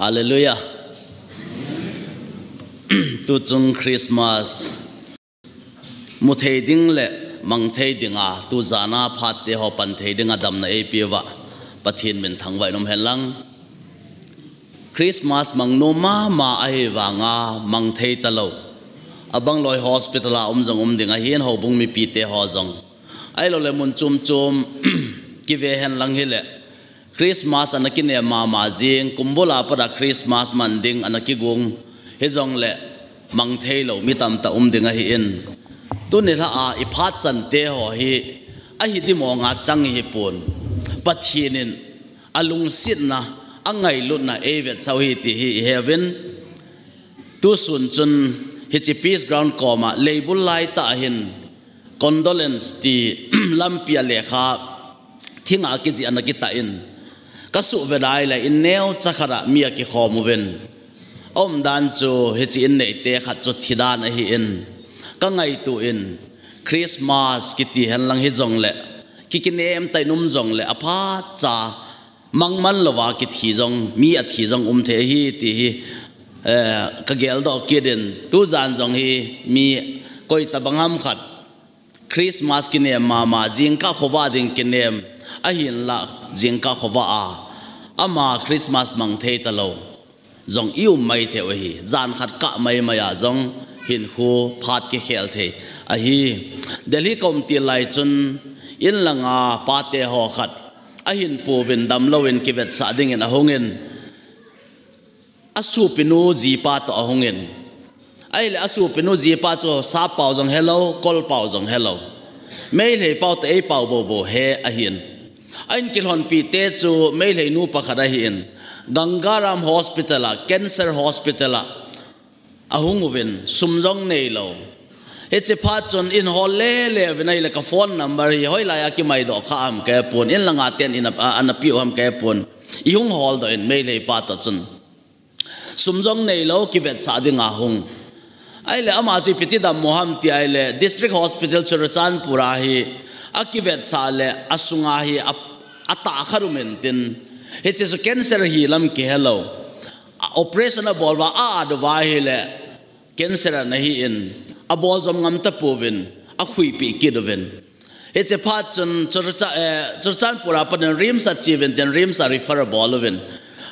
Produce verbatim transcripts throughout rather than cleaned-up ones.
Hallelujah. Tuchung Christmas muthei ding le mangthei dinga tujana phatte ho panthei dinga damna eipeuva Pathen min thangvah in umhen lang. Christmas mangnom mama ahi vanga mangthei talou, abangloi hospital a um jong um ding ahin, houbung mipite ho jong, ahilouleh mun chom chom kive hen lang hile Christmas ana kinem mama jing, kumbula pat a Christmas man ding ana kigung hijongle mangthei lou mi tamtah um ding ahin. Tuni lha a iphat chante ho hi ahi dimonga chang hipon, Pathen in alungsetna, angailutna eivetsah u ahi ti hi iheuvin. Tusun chun hiche Peace Ground koma leibul laitah hin condolence ti lampi a lekha thinga kijih ana kitah in, kasuhve laile in neocha khat a mi akikhom uvin. Aumdan chu hiche in neite khat chu thidan ahin, kangaito in Christmas kiti henlang hijongle, kikinem tah in um jongle aphatcha mangman louva kithi jong, mi athi jong um thei ahi ti hi kageldoh kit in, tujan jong hi mi koitabang ham khat Christmas kinem mama, jingkah khovah ding kinem, ahinlah jingkah khovah a ama Christmas mangthei talou jong i um maithei u ahi. Jan khat kah maimai a jong hinkho phat kikhel thei ahi. Delhi kaum til lai chun in langa pate ho khat ahin pouvin damlouvin kivetsah dingin ahungin, asopinu jipa toh ahungin, ahile asopinu jipa chu sappao jong helou, kolpao jong helou, Meitei pao toh eipao boubou he ahin. Ahin kilhonpite chu Meitei nupa khat ahin, Gangaram Hospital a, Cancer Hospital a ahung uvin, sum jong neilou. Hiche phat chun eihol lele uvin, ahile ka phone number hi hoilai a kimaidoh kha ham kahepon, in langa ten ana peh u ham kahepon, ihung holdoh in Meitei pa toh chun. Sum jong neilou, kivetsah dinga hung. Ahile ama chu ipiti dammo ham ti ahile District Hospital Churachandpur a hi akivetsah le asunga hi atah khat um intin, hiche chu cancer hilam kihelou, operation abol uva a-at uva ahile cancer ana hi in, abol jom ngam tapouvin, akhuipeh kit uvin. Hiche phat chun Churachandpur a pat in RIMS a che uvin tin, RIMS a refer abol uvin,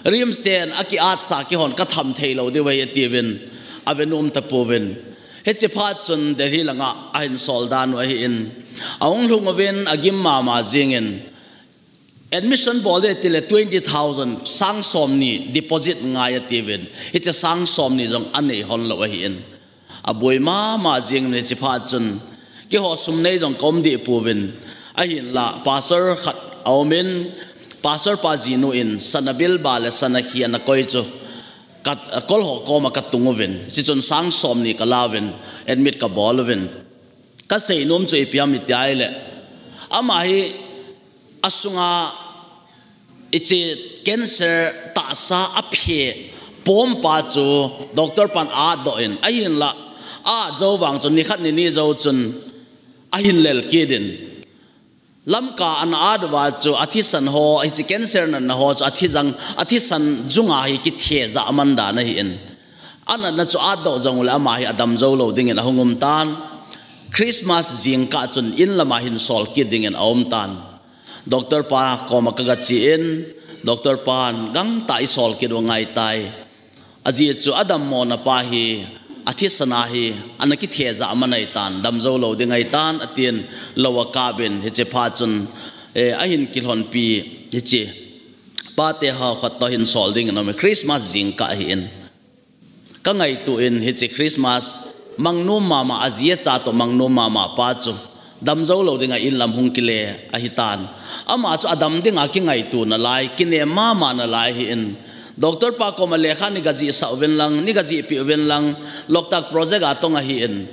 RIMS ten aki-atsa kihon katham theilou diu ahi atiuvin, ave nom tapouvin. Hiche phat chun Delhi langa ahin sol dan u ahin, ahung lhung uvin agim mama jengin, admission bol ding tile twenty thousand, sang somni deposit ngai atiuvin, hiche sang somni jong anei hon lou ahin, aboi mama jengin, hiche phat chun keiho sum nei jong kaum deh pouvin, ahinlah pastor khat aumin, pastor pa jinu in sana bilba le sana khi ana koi chu, kolho koma katung uvin, hiche chun sang somni kalauvin, admit kabol uvin. Kasei nom chu ipi ham iti ahile, ama hi asunga hiche cancer tahsa aphe pompa chu doctor pan a-atdoh in, ahinlah a-at jou vang chun nikhat nini jou chun ahin lel kit in, Lamka ana-at uva chu athisan ho, hiche cancer natna ho chu athi jang, athisan junga hi kithejah man dan ahin, anatna chu atdoh jong uleh ama hi adam joulou dingin ahung umtan. Christmas jingkah chun inlama hinsol kit dingin aumtan. Doctor pa koma kagache in, doctor pan, gangtah isol kit u angaitai. Ajeh chu adammona pa hi athisan a hi ana kithejah man ahitan, damjoulou ding ahitan, atin lou akap in, hiche phat chun ahin kilhonpi hiche pate ho khat toh hinsol dingin aume, Christmas jingkah ahin. Kangaito in hiche Christmas mangnom mama, aji acha toh mangnom mama pa chu damjoulou dinga inlam hung kile ahitan. Ama chu adam dinga kingaito nalai, kinem mama nalai ahin. Doctor pa koma lekha neigajihsah uvin lang, neigajihpeh uvin lang, Loktak project a tong ahin,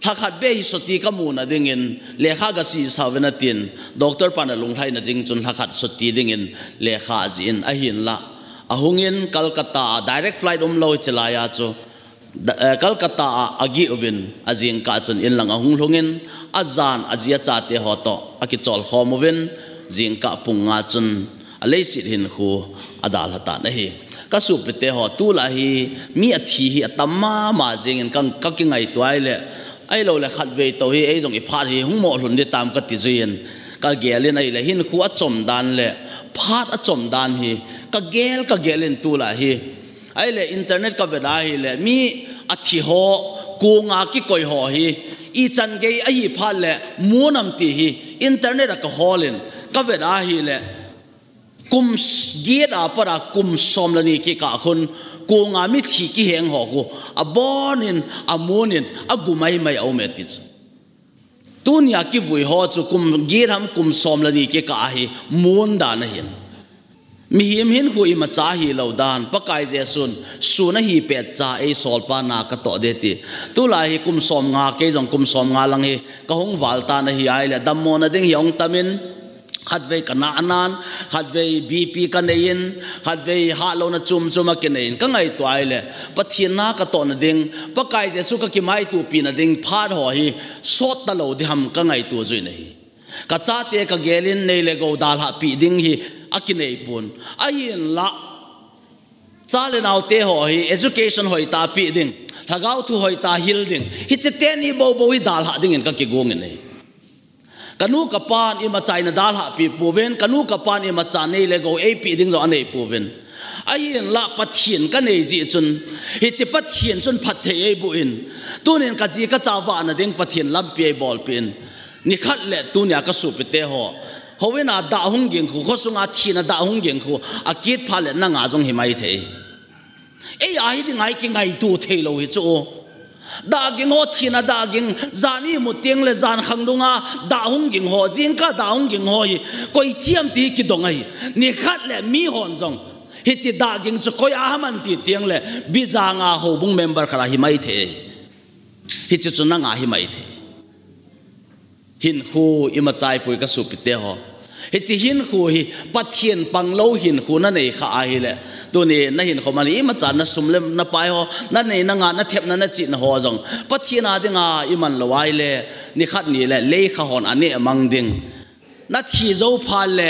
lhakhat beh hi soti kamuna dingin lekha gasisah uvin atin, doctor pan alunglhaina ding chun lhakhat soti dingin lekha ajih in, ahinlah ahungin Calcutta a, direct flight umlou hiche laiya chu, Calcutta a ageh uvin, ajingkah chun inlang ahung lhungin, ajan aji achate ho toh akicholkhom uvin, jingkah pung nga chun A leiset hinkho a dalha tan ahi. Ka sopite ho, tulai hi mi athi hi atam mama jingin ka, ka kingaito ahile, ahilou le khatvei tou hi ei jong i phat hi hung mo lhun ding tam ka ti juiyin ka gelin ahile, hinkho a chom dan le phat a chom dan hi ka gel, ka gelin tulai hi. Ahile internet ka vet ahile, mi athi ho, konga kikoi ho hi ichan gei ahi phat le mu nam ti hi internet a ka holin ka vet ahile, kum s-, get a pat a kum som le ni kikah khun, konga mithi kiheng ho khu abonin, amunin, agu maimai a um e ti chu. Tunia kivui ho chu kum get ham kum som le ni kikah hi mun dan ahin. Mihem hinkho imacha hilou dan, Pakai Jesun sun ahi pet cha ei solpa na ka toh ding ti. Tulai hi kum som nga, kei jong kum som nga lang hi ka hung val tan ahi ahile, dammona ding hi hung tamin, khatvei ka na anan, khatvei B P ka neiyin, khatvei hatlouna chom chom a kineiyin, ka ngaito ahile, Pathen na ka tohna ding, Pakai Jesu ka kimaitopi na ding phat ho hi sot talou ding ham ka ngaito jui ahi. Ka chate ka gelin nei le gou dalhah pi ding hi akinei pon. Ahinla, cha le naote ho hi education hoitah pi ding, lhagao thu hoitah hil ding, hiche teni boubou hi dalhah dingin ka kigongin ahi. Ka nu ka pan imacha in adalhah pi pouvin, ka nu ka pan imacha nei le gou ei pi ding jong anei pouvin. Ahinla Pathen ka nei jeh chun, hiche Pathen chun phatthei ei boh in, tunin ka ji ka cha vahna ding Pathen lampi ei bolpeh in. Nikhat le tunia ka sopite ho, houin a dah hung ging khu, khosunga thina dah hung ging khu, akit phat le nanga jong hi maithei. Ei a hi ding a i kingaito theilou hi chu. Dah ging ho, thina dah ging, jan imu teng le jan khangdunga dah hung ging ho, jingkah dah hung ging ho hi koi thiam ti kidong ahi. Nikhat le mihon jong hiche dah ging chu koi a ham an ti teng le, Bijanga houbung member khat a hi maithei. Hiche chu nanga hi maithei. Hinkho imacha ipoi ka sopite ho. Hiche hinkho hi Pathen panglou hinkho na nei kha ahile, tuni na hinkho man imacha na sum le na pai ho, na nei na nga, na thepna na chihna ho jong Pathen a dinga iman lou ahile, nikhat ni le leikha hon aneh mang ding. Na thi jou phat le,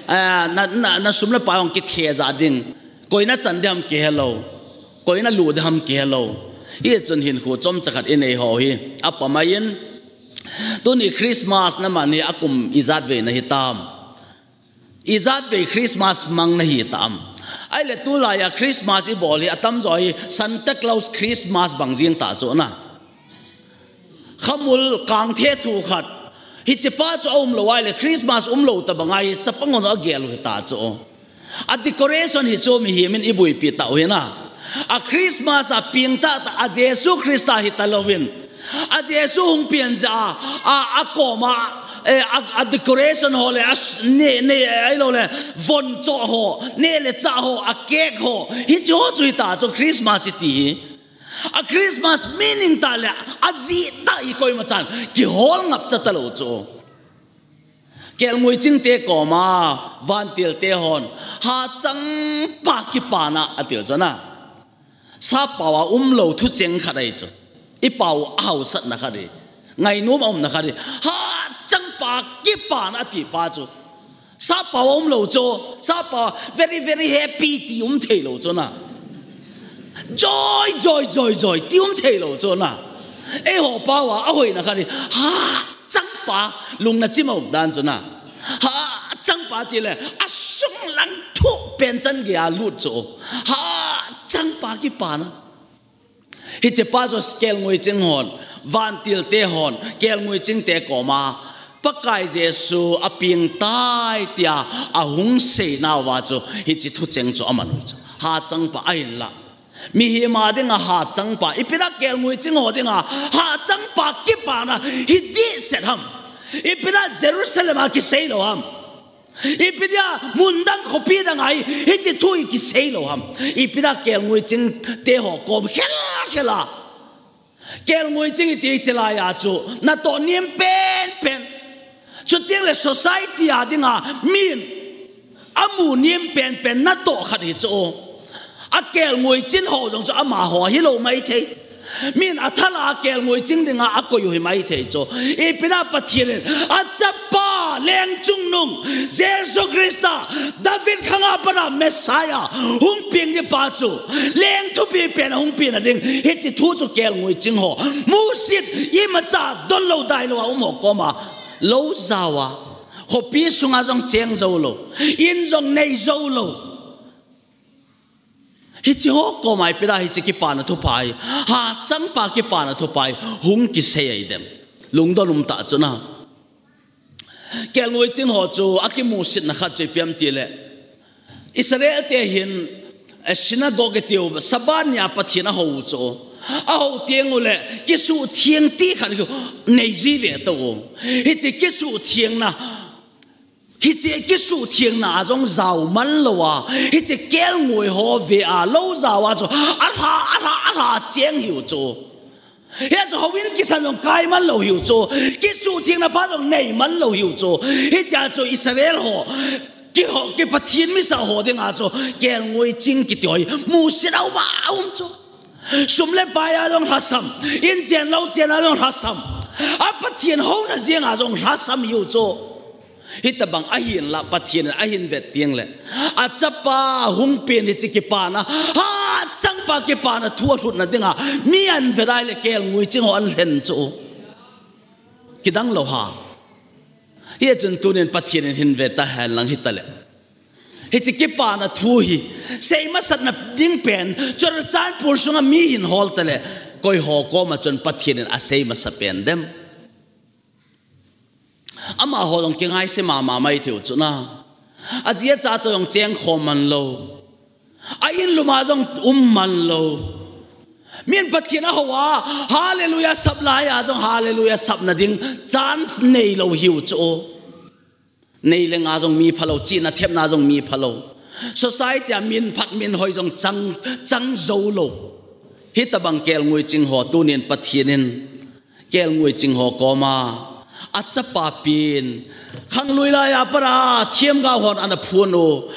eh, na, na, na sum le pai hon kithe ja ding. Koi na chan ding ham kihelou. Koi na lut ding ham kihelou. Hichun hinkho chomcha khat inei ho hi apha mai in. Tuni Christmas na man hi akum ijat vei na hitam? Ijat vei Christmas mang na hitam? Ahile tulai a Christmas ibol hi atamjo hi Santa Claus Christmas bang jing ta chu na. Khamul kangthe thu khat. Hiche pa chu aumlou ahile Christmas umlou tabang ahi, chapang hon agel u hita chu. A decoration hi chu mihem in ibuipi tau hi na. A Christmas a peng tahtah a Jesu Christa hita louvin, a Jesu hung pen jeh a, a, akoma, eh, a, a decoration ho le, a s-, ne, ne, ahilou le, von cho ho, neh le chah ho, a cake ho, hiche ho chu hita chu Christmas iti hi. A Christmas meaning tah le ajeh tah hi koima chan kihol ngap cha talou chu. Kelngoi chingte koma vantilte hon, hachangpa kipana atiu chu na. Sappao a umlou thucheng khat ahi chu. Ipao a hausatna khat hi. Ngainom a umna khat hi. Hachangpa kipana ati pa chu. Sappao a umlou chu, sappao very, very happy ti um theilou chu na. Joy, joy, joy, joy ti um theilou chu na. Eiho pao a ahoina khat hi, hachangpa lungna chim a um dan chu na. Hachangpa ti le, asung lang thuh pen chan gei a lut chu. Hachangpa kipana. Hiche pa chu kelngoi ching hon, vantilte hon, kelngoi chingte koma, Pakai Jesu apeng tai tia ahung seinauva chu, hiche thucheng chu aman u chu. Hachangpa ahinla. Mihem a dinga hachangpa, ipi dia kelngoi ching ho dinga hachangpa kipana hi dehset ham? Ipi dia Jerusalem a kisei lou ham? Ipi dia mun dang khopi dang a hi, hiche thu hi kisei lou ham? Ipi dia kelngoi chingte ho kom khel khel a. Kelngoi ching iti chelai a chu, natoh nem pen pen. Chuteng le society a dinga min amu nem pen pen natoh khat hi chu. A kelngoi ching ho jong chu amaho hilou maithei. Min athal a kelngoi ching dinga akoi u hi maithei chu. Ipi dia Pathen in achapa Leng chungnung, Jesu Christa, David khanga pat a Messiah hung peng ding pa chu, leng thupi pen a hung peng na ding, hiche thu chu kelngoi ching ho, musit, imacha don lou dai lou a um ho koma, lou jao a, khopi sunga jong cheng jou lou, in jong nei jou lou. Hiche ho koma ipi dia hiche kipana thupha hi, hachangpa kipana thupha hi hung kisei ai dem? Lungdon um tah chu na. Kelngoi ching ho chu akimusitna khat chu ipi ham tile, Israel te hin, eh, synagogue tiu, Sabbath nia Pathen ahou chu. Ahou teng ule, kisuhtheng ti khat nei ji ve tou. Hiche kisuhthengna, hiche kisuhthengna a jong jao man lou a, hiche kelngoi ho ve a lou jao a chu, alha, alha, alha cheng hiu chu. Hia chu houin kisan jong kai man lou hiu chu. Kisuhthengna pha jong nei man lou hiu chu. Hichea chu Israel ho, kiho, ki Pathen misa ho dinga chu, kelngoi ching kiti ho hi musit a um a um chu. Sum le pai a jong lhasam, in chen lou chen a jong lhasam, a Pathen houna jenga jong lhasam hiu chu. Hitabang ahinla Pathen in ahin vet teng le, achapa hung pen hiche kipana, hachangpa kipana thu alhutna dinga mi ahin vet ai le kelngoi ching ho ahin lhen chu. Kidang lou ham? Hichun tunin Pathen in hin ve tahen lang hitale, hiche kipana thu hi seimasatna ding pen Churachandpur sunga mi hin hol tale, koi ho koma chun Pathen in asei masa pen dem? Amaho jong kingaise mama mai theiu chu na. Aji acha toh jong chengkhom man lou. A in luma jong um man lou. Min Pathen ahou a, Hallelujah sap lai a jong Hallelujah sapna ding chance nei lou hiu chu. Nei le nga jong mi phalou, chihna thepna jong mi phalou. Society a min phat min hoi jong chang, chang jou lou. Hitabang kelngoi ching ho tunin Pathen in kelngoi ching ho koma, achapa pen, khanglui laiya pat a themgao hon ana phon u,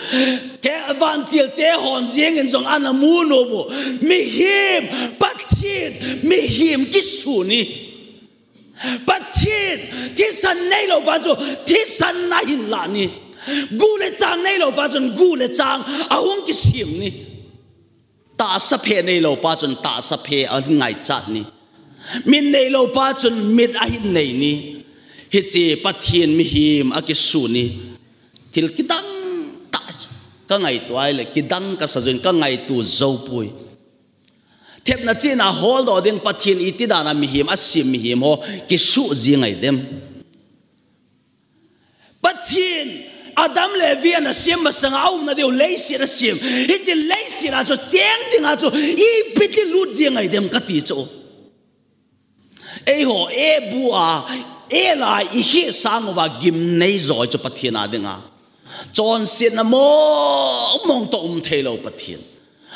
ke vantil te hon jeng in jong ana mun u. Mihem, Pathen mihem kisun e. Pathen thisan neilou pa chu thisan ahin lah e. Gu le chang neilou pa chun gu le chang ahung kisem e. Tahsa phe neilou pa chun tahsa phe ahin ngaichat e. Mit neilou pa chun mit ahin nei e. Hiche Pathen mihem akisun e. Thil kidang tah chu ka ngaito a ahile kidang kasa jin ka ngaito jou poi. Thepna chihna holdoh ding Pathen iti dan a mihem asem mihem ho kisuh jing ai dem? Pathen Adam le Evi ana sem masanga aumna diu leiset asem. Hiche leiset a chu cheng dinga chu ipi ti lut jing ai dem kati chu. Eiho, eibu a, ei la i hi sang uva gimnei jo chu Pathen a dinga. Chonsetna mong mong toh um theilou Pathen.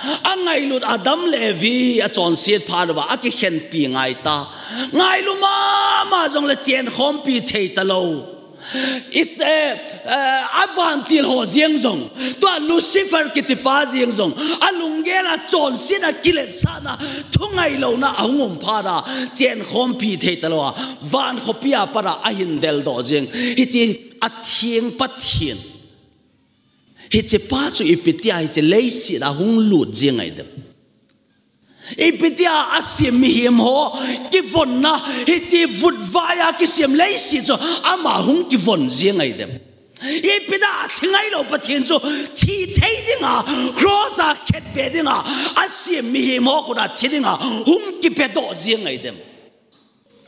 Angailut Adam le Evi achonset phat uva akikhenpi ngai ta. Ngailu mama jongle chenkhompi thei talou. Is, eh, eh, avantil ho jeng jong, tua Lucifer kitipa jeng jong, alunggel a chonset a kiletsahna, thungailouna ahung um phat a, chenkhompi thei talou a, van khopi a pat a ahin deldoh jeng. Hiche atheng Pathen. Hiche pa chu ipi tia hiche leiset a hung lut jeng ai dem? Ipi tia asem mihem ho kivonna, hiche vutvai a kisem leiset chu ama hung kivon jeng ai dem? Ipi tia thi ngailou Pathen chu thi thei dinga, cross a khetbe dinga, asem mihem ho khut a thi dinga hung kipedoh jeng ai dem?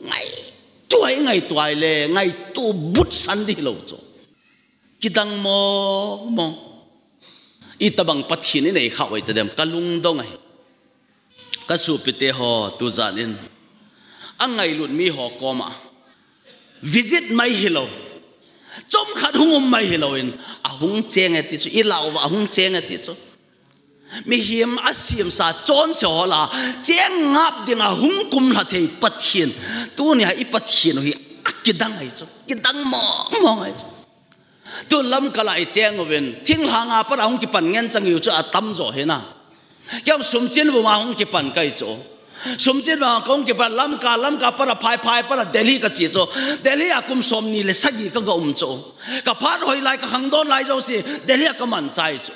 Ngaito ai, ngaito ai le, ngaito butsan di hilou chu. Kidang mong mong. Itabang Pathen inei khah uve ti dem, ka lungdong ahi. Ka sopite ho tujan in, angailut mi ho koma visit mai hilou, chomkhat hung um mai hilou in, ahung cheng e ti chu, ilah uva ahung cheng e ti chu. Mihem asemsa chonse ho lah a cheng ngap dinga hung kumlha thei Pathen, tunia i Pathen u hi akidang ahi chu, kidang mong mong ahi chu. Tun lamkal a i cheng uvin, thinglhang a pat a hung kipan ngen chang u chu atam jo ahi na. Kei jong sum chinvum a hung kipan kahi chu. Sumchin vang kong kipa Lamka, Lamka para phai, phai para Delhi kache chu. Delhi a kum som ni le sagi kaga um chu. Kaphat hoi lai, kakhangdon lai jouse Delhi a kamanchai chu.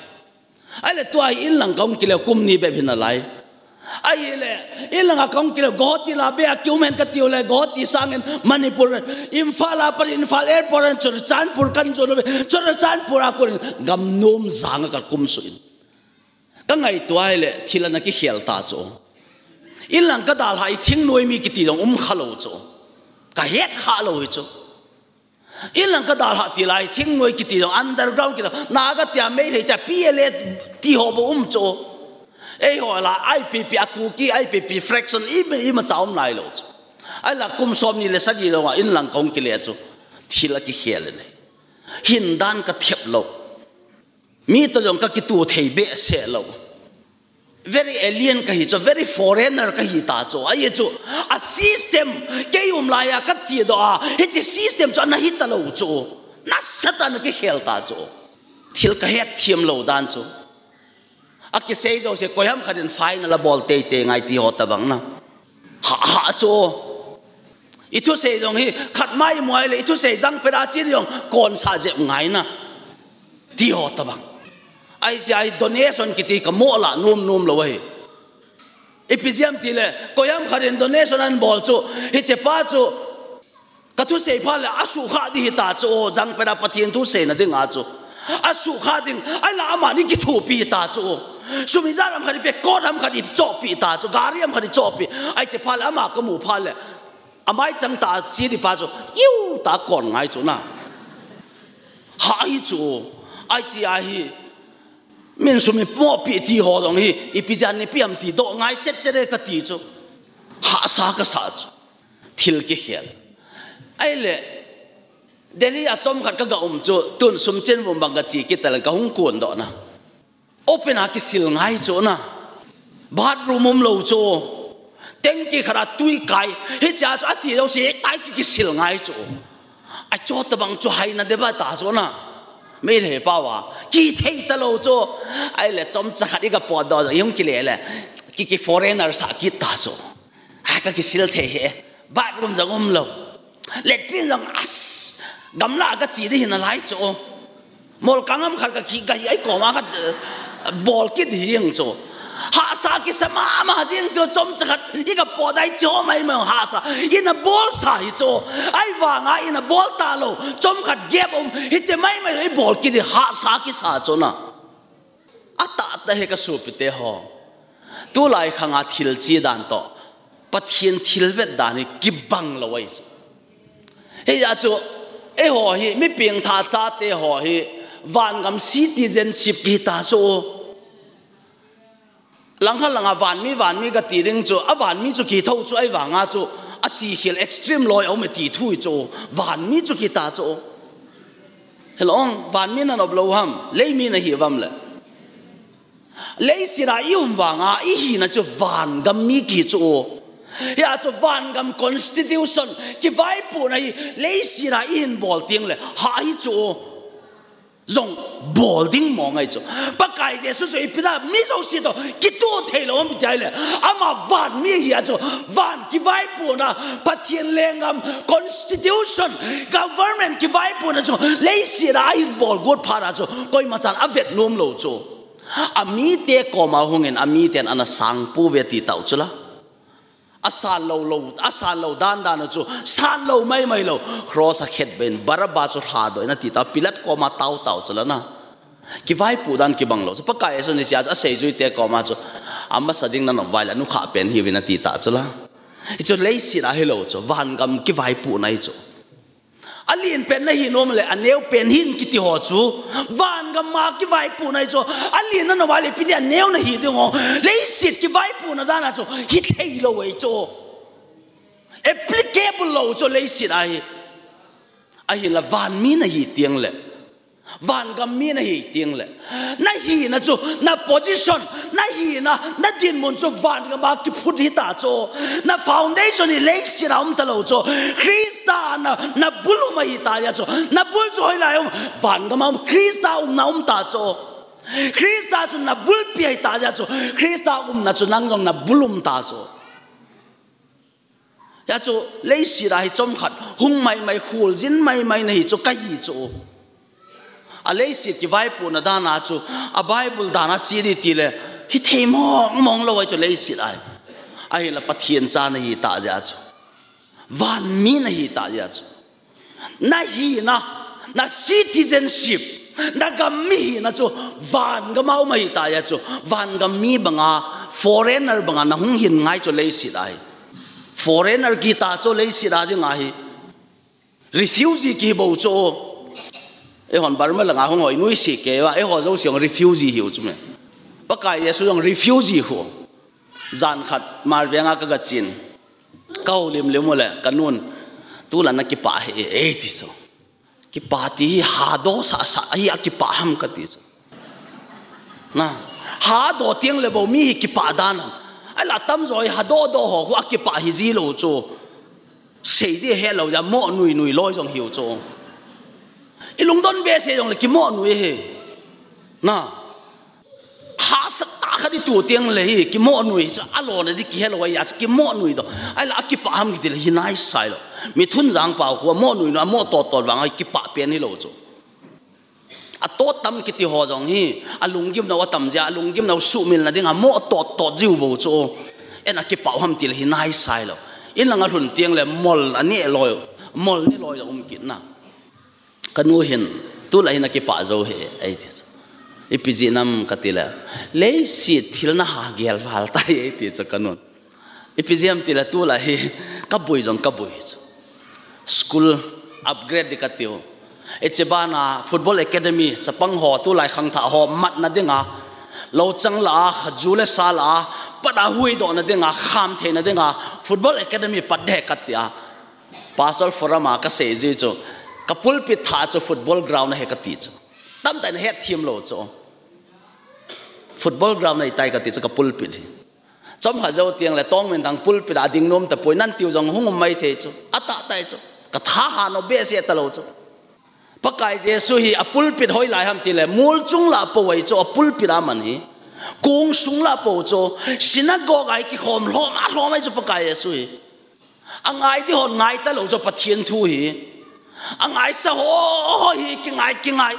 Ahile tua hi inlang kong kile kum ni bep hinalai. Ahile inlang a kong kile Guwahati la be a kium hen katiu le Guwahati sangin Manipur, Imphal a pat Imphal airport in Churachandpur kajon uve, Churachandpur a konin gam nom jang a kakum suh in. Kangaito ahile thil ana kikhel ta chu. Inlang kadalhah hi thingnoi mi kiti jong um khalou chu. Kahet khalou hi chu. Inlang kadalhah ti lai thingnoi kiti jong underground kiti jong Naga tia Meitei tia P L A ti ho bou um chu. Eiho la I P P a Kuki I P P fraction ima, imacha um nailou chu. Ahila kum som ni le sagi lou a inlang kong kile chu. Thil akikhel in. Hindan kathep lou. Mi toh jong kakituh thei behseh lou. Very alien kahi chu, very foreigner kahi ta chu. Ahi chu, a system kei um laiya kachedoh a, hiche system chu ana hita lou chu. Nasatah in ana kikhel ta chu. Thil kahet thiam lou dan chu. Akisei jouse koiham khat in final abol teitei ngai ti ho tobang na. Ha, ha chu. Ithusei jong hi khat mai muai le, ithusei jangpet a che jong konsah jep ngai na. Ti ho tobang. Ahi jeh a hi donation kiti kamoh lah nom nom lou ahi. Ipi jeh ham tile, koiham khat in donation anabol chu, hichepa chu, kathusei phat le, asuhkhah ding hita chu, jangpet a Pathen thu seina dinga chu. Asuhkhah ding, ahila amani kithopi ta chu. Sum ijat ham khat ipi, coat ham khat ichohpi ta chu, gari ham khat ichohpi. Ahi hichephat le, ama kamu phat le. Amai chang tah a che ding pa chu, iu tah a kon ngai chu na. Ha hi chu, ahi jeh a hi, min sum imohpi ti ho jong hi, ipi jeh a neipi ham ti doh ngai chet chet e kati chu. Hahsa kasa chu. Thil kikhel. Ahile, Delhi a chomkhat kaga um chu, tun Sumchin vum bang kache kit tale kahung kondoh na. Open a kisil ngai chu na. Bathroom umlou chu. Tanki khat a tui kai. Hichea chu ache jouse tai ki, kisil ngai chu. Achu tobang chu haina deba ta chu na. Meitei pao a. Kithei talou chu. Ahile chomcha khat iga potdoh jong ihung kile le. Ki, ki foreigner sah kit ta chu. Ai, kakisil thei e. Bathroom jong umlou. Latrine jong as. Gamla a kache ding hinalai chu. Molkang ham khat kakiga hi, ahi koma khat, eh, bol kit hi jeng chu. Hahsa kisa mama jeng chu, chomcha khat iga potdoh chu maimai hahsa. Ina bolsa hi chu. Ahivanga ina bol talou. Chomkhat gap um. Hiche maimai ibol kit hi hahsa kisa chu na. Atahtah hi kasopite ho. Tulai khanga thil che dan toh Pathen thilvet dan hi kibang lou ahi chu. Hijeh a chu, eiho hi, mi pengthah chate ho hi, vangam citizenship kihita chu. Langkhat langa vanmi, vanmi kati ding chu, avanmi chu kihithou chu, ahivanga chu, achekhel extreme loi aume ti thu hi chu, vanmi chu kihita chu. Hello, vanmi nanop lou ham, leimi nahi uvam le. Leiset a ium vanga, ihina chu vangam mi kihi chu. Hia chu vangam constitution, kivaipohna hi, leiset a ihin bol teng le, ha hi chu. Jong bol ding mong ahi chu. Pakai Jesu chu ipi dia mi jouse toh kituh theilou ham iti ahile. Ama vanmi ahi a chu. Van kivaipohna, Pathen lenggam, constitution, government kivaipohna chu leiset a ahin bol got phat a chu koimachan avet nom lou chu. Amite koma hungin, amiten ana sangpouve ti tau chu la. Asan lou lou, asan lou dan dan chu, san lou maimai lou. Cross a khetbeh in Barabba chu lhadoh in ati tau, Pilat koma tao tau chu la na. Kivaipoh dan kibang lou chu. Pakai Jesu hichea chu aseijuite koma chu, amasa ding nanop uva ahile, anukhah pen hiuvin ati ta chu la. Hichu leiset a hilou chu, vangam kivaipohna hi chu. Alen pen nahi nom le, aneo pen hin kiti ho chu. Vangam a kivaipohna hi chu. Alen nanop uva ahile, ipi dia aneo nahi ding ho. Leiset kivaipohna dan a chu, hithei lou ahi chu. Applicable lou chu leiset a hi. Ahinla vanmi nahi teng le. Vangam mi nahi teng le. Nahina chu, na position, nahina, nadinmun chu vangam a kiphut hita chu. Na foundation hi leiset a um talou chu. Christa na, nabul um ahi ta jeh chu. Nabul chu hoilai um, vangam a um, Christa umna um ta chu. Christa chu nabulpi ahi ta jeh chu. Christa umna chu nang jong nabul um ta chu. Hia chu leiset a hi chomkhat hung maimai, kholjin maimai na hi chu kahi chu. A leiset kivaipohna dan a chu, a Bible dan a che ding tile, hithei mong mong lou ahi chu leiset a hi. Ahinla Pathen cha nahi tah jeh a chu, van mi nahi tah jeh a chu, na hina, na citizenship, na gam mi hina chu van gam a um ahi tah jeh a chu, van gam mi banga, foreigner banga na hung hin ngai chu leiset a hi. Foreigner kiti chu leiset a ding ahi. Refugee kihi bou chu. Eihon Burma langa hung hoi nuisat kei uva, eiho jouse jong refugee hiu chu me. Pakai Jesu jong refugee khu. Jan khat Malveng a kaga chen, kahoulim lim u le kanun, tulai na kipah hi e, eiti chu. Kipah ti hi hadoh sah sah ahi, akipah ham kati chu. Na, hadoh teng le bou mi hi kipah dan ham? Ahinla tamjo hi hadoh doh ho khu akipah hi ji lou chu. Sei ding helou jeh a mo nui nui loi jong hiu chu. I lungdon behseh jongle kimo nui hi. Na, hahsa tah khat i toh teng le hi kimo nui chu, alona ding kihelou ahi a chu kimo nui doh. Ahinla akipah ham kiti le hi nai sai lou. Mi thun jang pau khu mo nui nui, amo tot tot vang a kipah pen hilou chu. Atot tam kiti ho jong hi, alunggimnau atam jeh a, alunggimnau suhmilna ding a mo tot tot jiu bou chu. Eina kipah ham ti le hi nai sai lou. In langa lhun teng le mol aneh loi, mol ne loi jong um kit na. Kanu hin, tulai hin akipah jou hi, eiti chu. Ipi jeh ham kati le, leiset thil na ha gel val tai, eiti chu kanun. Ipi jeh ham ti le tulai hi, kaboi jong kaboi chu. School upgrade ding katiu. Hiche bana football academy, chapang ho, tulai khangthah ho matna dinga, louchang lah a, khaju le sa lah a, pat a huhdoh na dinga, kham theina dinga, football academy pat ding katia. Pastor forum a kasei ji chu, ka pulpit thah chu football ground ahi kati chu. Tamtah in ahet them lou chu. Football ground ahi tai kati chu ka pulpit hi. Chomkhat jou teng le Tongminthang pulpit a ding nom tapoi, nan tiu jong hung um maithei chu. Atah tai chu. Ka thahat nau behseh talou chu. Pakai Jesu hi a pulpit hoilai ham ti le, mol chung lah pou ahi chu a pulpit a man hi. Kong sung lah pou chu. Synagogue a hi kikhom lhom a lhom ahi chu Pakai Jesu hi. Angai ding ho ngai talou chu Pathen thu hi. Angaisah ho, ho hi kingai, kingai.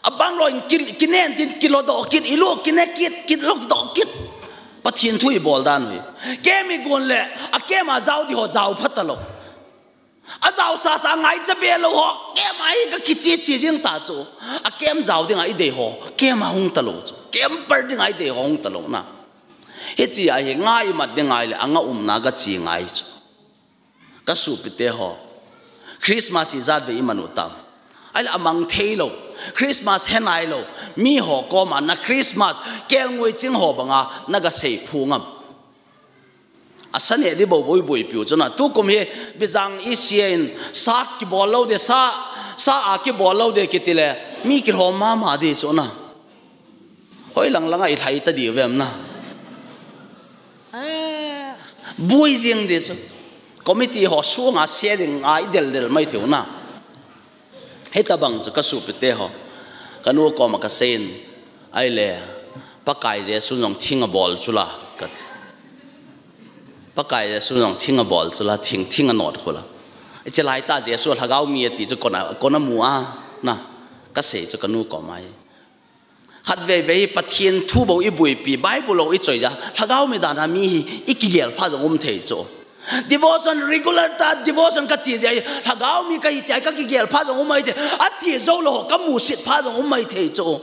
Abang lou in ki, kinen tin kilodoh kit, ilu kine kit, kilodoh kit. Pathen thu ibol dan hi. Camp igon le, a camp a jao ding ho jao pha talou. Ajao sasa angai cha be lou ho, camp a hi ka kiche che jing ta chu. A camp jao dinga idei ho, camp a hung talou chu. Camper dinga idei ho hung talou na. Hiche a hi nga imat ding ngai le, anga umna gache ngai chu. Ka sopite ho, Christmas ijat vei iman u tam? Ahile amang thei lou, Christmas he nai lou mi ho koma na Christmas kelngoi ching ho banga na gasei phung am? Asa neh ding bou bou iboipiu chu na. Tukum hi Bijang ECA in sa kibol lou ding, sa, sa a kibol lou ding kiti le mi kilhom mama ding chu na. Hoilang langa ilhai ta diu vem na. Eh, boi jing ding chu. Committee ho sunga se ding a idel del mai theiu na. Hitabang chu ka sopite ho, kanu koma kasei in, ahile, Pakai Jesu jong thing abol chu la, kati. Pakai Jesu jong thing abol chu la, thing, thing anot khu la. Hiche laitah Jesu lhagao mi ati chu kona, kona mu a, na, kasei chu kanu koma hi. Khatvei vei Pathen thu bou iboipi, Bible bou ichoi jeh a, lhagao mi dan a mi hi ikigel pha jong um thei chu. Devotion, regular tah devotion kache jeh a, lhagao mi kahi tia kakigel pha jong um mai thei. Ache jou lou ho kamusit pha jong um mai thei chu.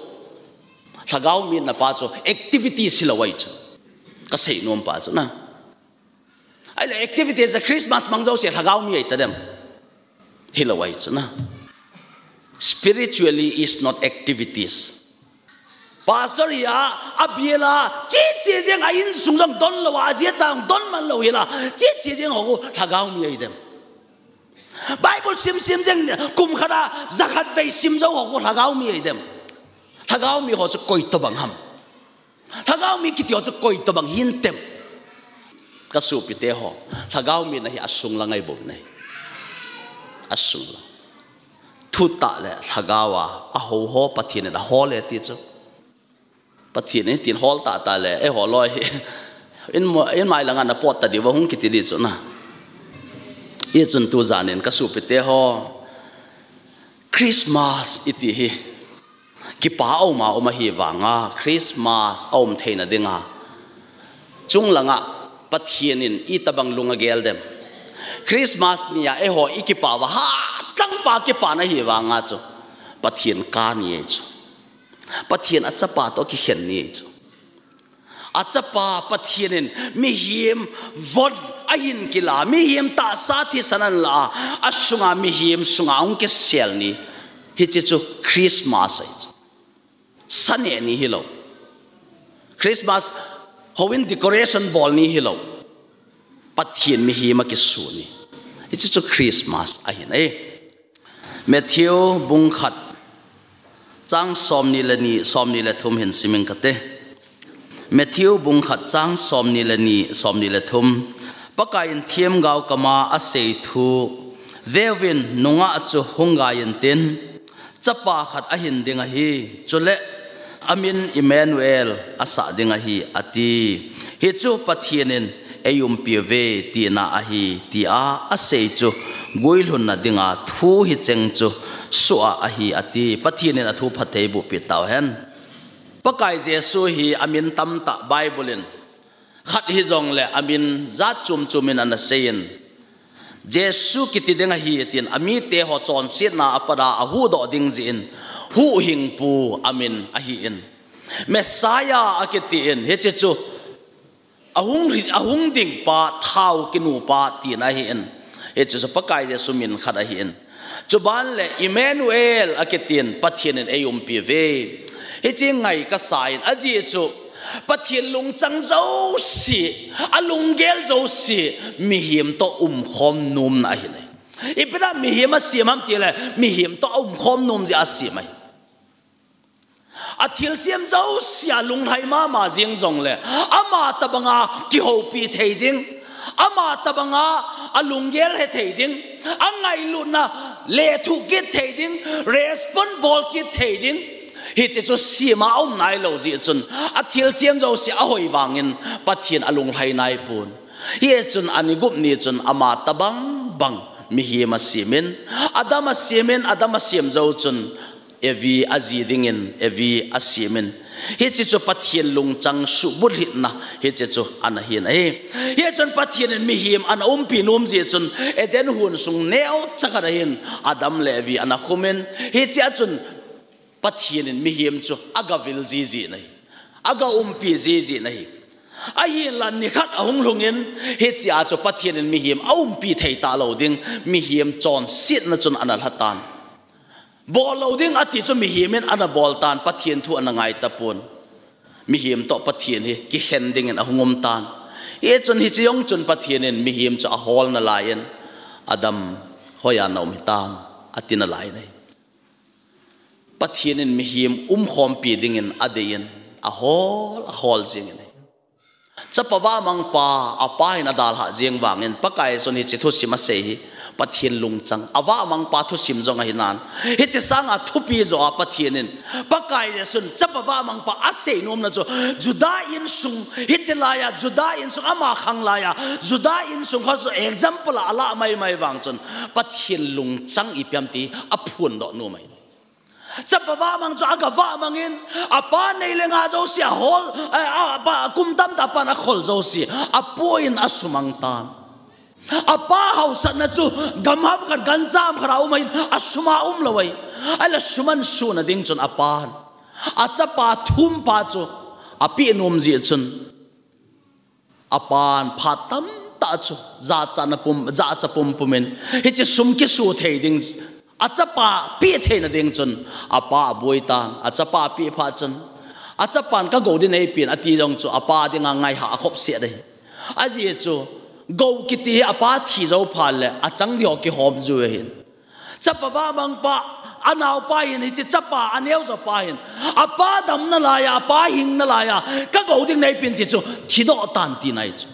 Lhagao mi na pa chu activity hilou ahi chu. Kasei nom pa chu na. Ahile activities a Christmas mang jouse lhagao mi ahi ta dem? Hilou ahi chu na. Spiritually is not activities. Pastor hi a, abial a, che che jeng a insung jong don lou a, ajia cha jong don man lou hi la, che che jeng ho khu lhagao mi ahi dem? Bible sim sim jeng kum khat a, jakhat vei sim jou ho khu lhagao mi ahi dem? Lhagao mi ho chu koi tobang ham? Lhagao mi kiti ho chu koi tobang hintem? Ka sopite ho, lhagao mi na hi asung lang ahi bou na hi. Asung lang. Thutah le lhagao a, ahou ho Pathen in ahol e ti chu. Pathen in tin hol tah tah le, eiho loi hi. In mo, in mai langa na pot ta diu va hung kiti di chu na. Hichun tujanin ka sopite ho, Christmas iti hi kipa a um a um ahi vanga, Christmas a um theina dinga chunglanga Pathen in itobang lung agel dem? Christmas nia eiho i kipa uva, hachangpa kipana hi vanga chu Pathen kap ni ahi chu. Pathen achapa toh kikhen ni ahi chu. Achapa Pathen in mihem von ahin kila, mihem tahsa thisan ahin la a, asunga mihem sunga ahung kisel ni. Hiche chu Christmas ahi chu. Sa neh ni hilou. Christmas houin decoration bol ni hilou. Pathen mihem a kisu ni. Hiche chu Christmas ahi nai. Matthew bung khat chang somni le ni, somni le thum hin simin kate. Matthew bung khat chang somni le ni, somni le thum. Pakaiyin themgao kama asei thu, "Veuvin, nungah chu hung gai intin, chapa khat ahin ding ahi, chule amin Emmanuel asah ding ahi," ati. Hichu Pathen in eiumpi uve tina ahi, tia asei chu guilhunna dinga thu hicheng chu soh a ahi, ati. Pathen in athu phatthei boh peh tauhen. Pakai Jesu hi amin tamtah Bible in khat hijongle amin jat chom chom in ana seiyin, Jesu kiti ding ahi tin, amite ho chonsetna a pat a ahuhdoh ding jeh in, Huhhingpu amin ahin. Messiah akitin, hiche chu ahung ri-, ahung ding pa, thao kinu pa tina ahin. Hiche chu Pakai Jesu min khat ahin. Chuban le Emmanuel akitin, Pathen in eiumpi uve. Hiche ngai kasa in, ajeh chu Pathen lungchang jouse, alunggel jouse, mihem toh umkhom nomna ahi nai. Ipi dinga mihem asem ham tile, mihem toh aumkhom nom jeh a asem ahi. Athilsem jouse alunglhai mama jeng jongle, ama tobanga kihoupi thei ding, ama tobanga alunggel he thei ding, angailutna lethuh kit thei ding, respond bol kit thei ding. Hiche chu sem a aum nailou jeh chun, athilsem jouse ahoi vangin Pathen alunglhai naipon. Hichun ani gup ni chun ama tobang bang mihem asemin, Adam asemin, Adam asem jou chun Evi aji dingin, Evi asemin. Hiche chu Pathen lungchang suhbulhitna, hiche chu ana hin ahi. Hichun Pathen in mihem ana umpi nom jeh chun, Eden hon sung neocha khat ahin, Adam le Evi ana khumin. Hiche a chun Pathen in mihem chu agavil jiji nahi, agaumpi jiji nahi. Ahinla nikhat ahung lhungin, hiche a chu Pathen in mihem aumpi thei talou ding, mihem chonsetna chun ana lhatan. Bol lou ding ati chu mihem in ana bol tan, Pathen thu ana ngai tapon. Mihem toh Pathen hi kikhen dingin ahung um tan. Hichun hiche jong chun Pathen in mihem chu ahol nalaiyin, Adam, hoiya naum hitam, ati nalai nahi. Pathen in mihem umkhompi dingin adeiyin, ahol, ahol jingin ahi. Chapa vahmangpa, apa hin adalhah jeng vangin, Pakai Jesun hiche thusim asei hi, Pathen lungchang, avahmangpa thusim jong ahinan. Hiche sanga thupi joh a Pathen in, Pakai Jesun chapa vahmangpa asei nomna chu, Juda insung, hiche laiya, Juda insung ama khang laiya, Juda insung kho chu example a alah maimai vang chun, Pathen lungchang ipi ham ti aphondoh nom ahi. Chapa vahmang chu agavahmangin, apa nei le nga jouse ahol, a, a, apa kum tamtah apan akhol jouse, apoin asumang tan. Apa haosatna chu gam ham khat, gancha ham khat a um ahin, asum a umlou ahi. Ahile sum ahin suna ding chun apan, achapa thumpa chu apeh nom jeh chun, apan phat tamtah chu jachatna pum, jachat pumpumin, hiche sum kisu thei ding, achapa peh theina ding chun, apa aboi tan, achapa apeh phat chun, achapan kagou ding neipen ati jong chu, apa dinga ngaihah akhop seh ahi. Ajeh chu, gou kiti hi apa thi jou phat le, achang ding ho kihom jou ahin. Chapa vahmangpa, anaopa hin, hiche chapa, aneojopa hin, apa damna laiya, apa hingna laiya, kagou ding neipen ti chu, thidoh tan tina ahi chu.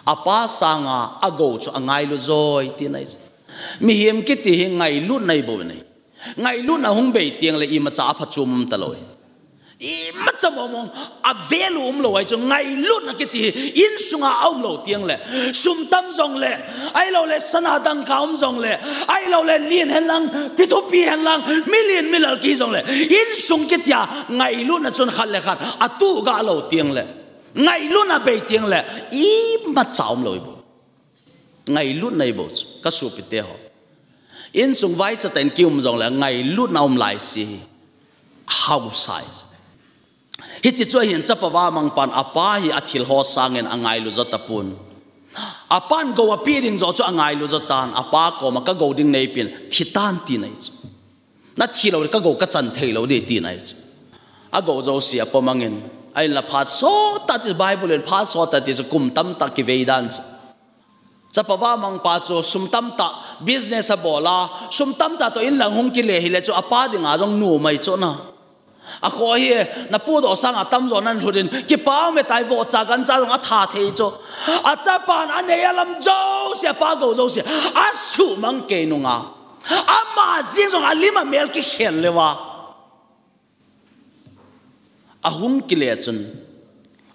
Apa sanga agou chu angailu joi tina ahi chu. Mihem kiti hi ngailutna ahibou ahi. Ngailutna hung bei tengle imacha aphachom um talou ahi. Imacha mong mong, a value umlou ahi chu, ngailutna kiti hi, insunga aumlou teng le, sum tam jongle, ahilouleh sana dangka um jongle, ahilouleh lien henlang, kithupi henlang, milien milal kihi jongle, insung kitia, ngailutna chun khat le khat, atuh galou teng le, ngailutna bei teng le, imacha umlou ahi bou. Ngailutna ahi bou chu, ka sopite ho. Insung vaicha tah in kium jongle, ngailutna um laise hi, hausa ahi chu. Hiche chu ahin chapa vamangpan, apa hi athil ho sangin angailu jo tapon. Apan gou apeh ding joh chu angailu jo tan, apa koma ka gou ding neipeh in, thi tan tina ahi chu. Nathi lou le ka gou ka chan thei lou ding tina ahi chu. Agou jouse apomangin, ahinla phat sot tah ti, Bible in phat sot tah ti chu kum tamtah kivei dan chu. Chapa vamangpa chu sum tamtah business abol a, sum tamtah toh inlang hung kile hile chu apa dinga jong nom ahi chu na. Akhoh hi, napodoh sanga tamjo nan lhut in, kipa ume tai, vohcha gancha jong atha thei chu. Achapan anei alam jouse, apa gou jouse, asuhmang kei nunga, ama jeng jong alim amel kikhel leuva, ahung kile chun,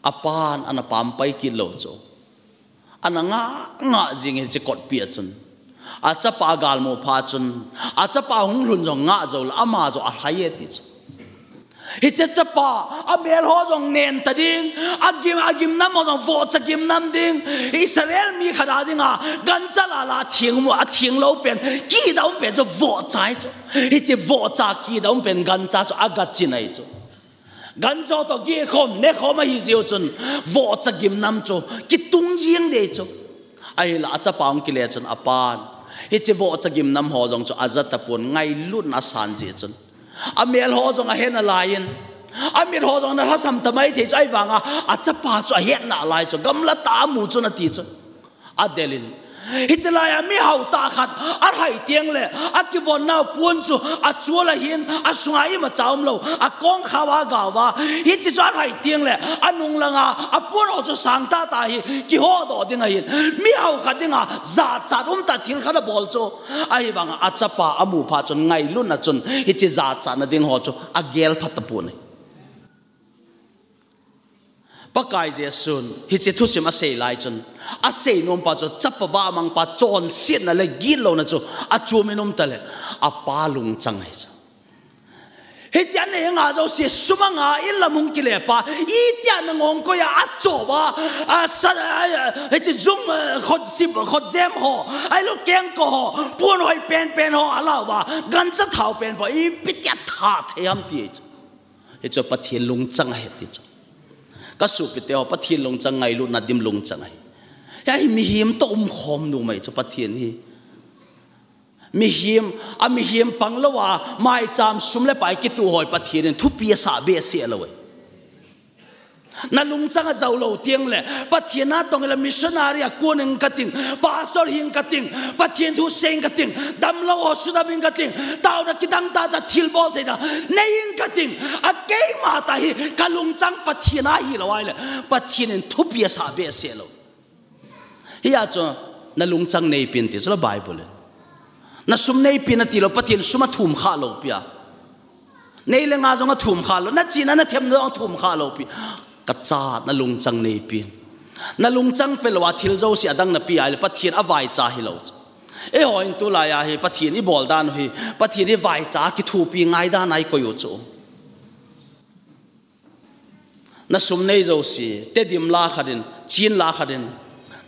apan ana pampai kit lou chu. Ana ngah ngah jing hiche kotpi a chun, achapa agalmu phat chun, achapa hung lhun jong ngah joule, ama jong alhai e ti chu. Hiche chapa, amel ho jong nen ta ding, agim, agimnam ho jong vohcha gimnam ding, Israel mi khat a dinga, gancha lala atheng, atheng lou pen, kida um pen chu vohcha ahi chu. Hiche vohcha kida um pen gancha chu agachin ahi chu. Gancha toh gehkhom, nekhom ahi jeh u chun, vohcha gimnam chu kitung jing ding chu. Ahinla achapa hung kile chun apan, hiche vohcha gimnam ho jong chu aja tapon, ngailutna asan jeh chun, amel ho jong ahet nalai in, amit ho jong ana lhasam ta mai thei chu, ahivanga achapa chu ahet nalai chu, gamla tah a amu chun ati chu. Adel in, hiche laiya mihao tah khat alhai teng le, akivon nau pon chu achol ahin, asunga imacha umlou, akongkhao a gao a, hiche chu alhai teng le, anung langa apon ho chu sang tahtah hi, kihodoh ding ahin, mihao khat dinga jachat umtah thil khat abol chu. Ahivanga achapa amu phat chun, ngailutna chun, hiche jachatna ding ho chu agel phat tapon ahi. Pakai Jesun hiche thusim asei lai chun, asei nompa chu chapa vamangpa chonsetna le gitlouna chu achom in um tale, apa lungchang ahi chu. Hiche anei angah jouse, sum angah, inlam hung kile pa, itia nangong koiya achoh uva, a, sa, a, a, hiche jung, a, khotsip, khotjem ho, ahilou kengkoh ho, pon hoi penpen ho ala uva, gancha thao pen pa, ipi tia tha thei ham ti ahi chu. Hichu Pathen lungchang ahi ti chu. Ka sopite ho, Pathen lungchang ngailutna dim lungchang ahi. Hiya hi mihem toh umkhom nom ahi chu Pathen hi. Mihem, a mihem pang louva, maicham sum le pai kitoh ho hi Pathen in thupi asah behseh lou ahi. Na lungchang ajao lou teng le, Pathen natong le missionary a kon ing kating, pastor hing kating, Pathen thu sei ing kating, damlou ho sudam ing kating, taona kidang tahtah thilbol theina nei ing kating, a keima tah hi ka lungchang Pathen a hilou ahile, Pathen in thupi asah behseh lou. Hiya chu na lungchang neipen ti chu la Bible in. Na sum neipen ati lou, Pathen sum athum kha lou pi a. Nei le nga jong athum kha lou, na chihna na themna jong athum kha lou pi. Ka cha, na lungchang neipen. Na lungchang pe louva thil jouse adang na pe ahile Pathen avaicha hilou. Eiho in tulai a hi Pathen ibol dan u hi, Pathen ivaicha kithopi ngai dan a ikoi u chu. Na sum nei jouse, Tedim la khat in, Chin la khat in,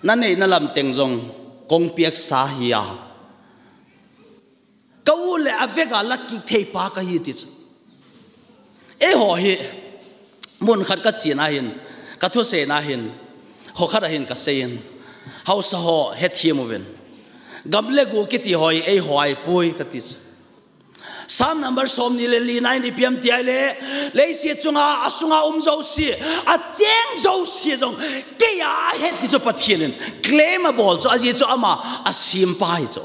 na neina lam teng jong kong piaksa hi a. Ka u le avek a la kik thei pa kahi ti chu. Eiho hi, mun khat ka chen a hin, ka thusei na hin, kho khat a hin ka sei in, haosa ho hethem uvin. Gam le go kiti ho hi eiho ahi poi kati chu. Psalm number somni le li na in ipi ham ti ahile, leiset chunga, asunga um jouse, acheng jouse jong, keiya ahet ti chu Pathen in claim abol chu, ajeh chu ama asempa ahi chu.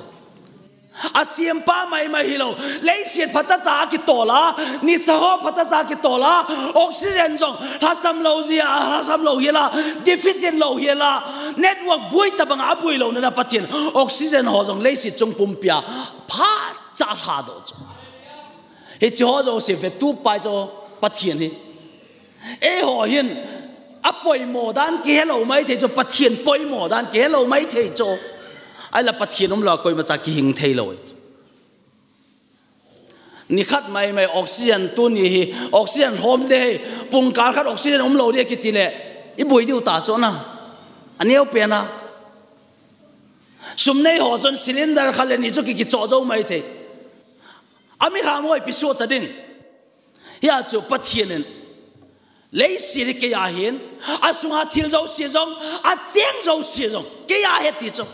Asempa maimai hilou, leiset phatah cha kitol a, nisa ho phatah cha kitol a, oxygen jong lhasam lou jeh a, lhasam lou hel a, deficit lou hel a, network boi tabang a aboi louna na Pathen, oxygen ho jong leiset chung pumpi a phatah cha lhadoh chu. Hiche ho jouse vetup pai chu Pathen hi. Eiho hin apoimo dan kihe lou maithei chu, Pathen poimo dan kihe lou maithei chu. Ahile Pathen umlou a koimacha kihing thei lou. Nikhat maimai oxygen tuni hi, oxygen hom ding hi, pungkal khat oxygen umlou ding kiti le, iboi diu ta chu na. Aneo pen a. Sum neiho chun cylinder khat le ni chu ki, kichoh jou maithei. Ami lham hoi pi suh ta ding. Hia chu Pathen in leiset hi kei a hin, asunga thil jouse jong, acheng jouse jong kei a ahi ti chu.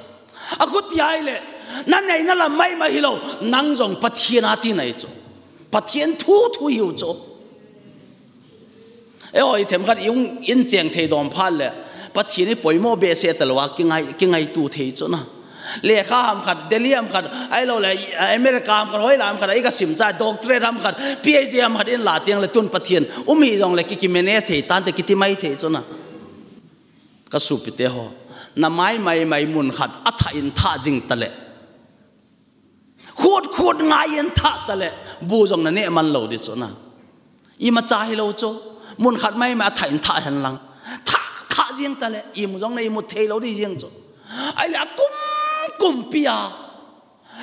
Akhuti ahile, nanei nalam maimai hilou, nang jong Pathen a tina ahi chu. Pathen thu thu hiu chu. Eiho hi themkhat i hung in cheng thei dom phat le, Pathen hi poimo behseh talou a kingai, kingaitu thei chu na. Lekha ham khat, Delhi ham khat, ahilou le, America ham khat, hoilam khat, i kasim chai, doctorate ham khat, P H D ham khat in la teng le tun Pathen um hi jong le ki, ki manage thei tante kiti maithei chu na. Ka sopite ho, na maimai mai mun khat athah in thah jing tale, khut khut ngai in thah tale, bu jong na neh man lou ding chu na. Imacha hilou chu, mun khat maimai athah in thah hen lang, thah, thah jing tale, imu jong na imut thei lou ding jeng chu. Ahile akum kumpi a,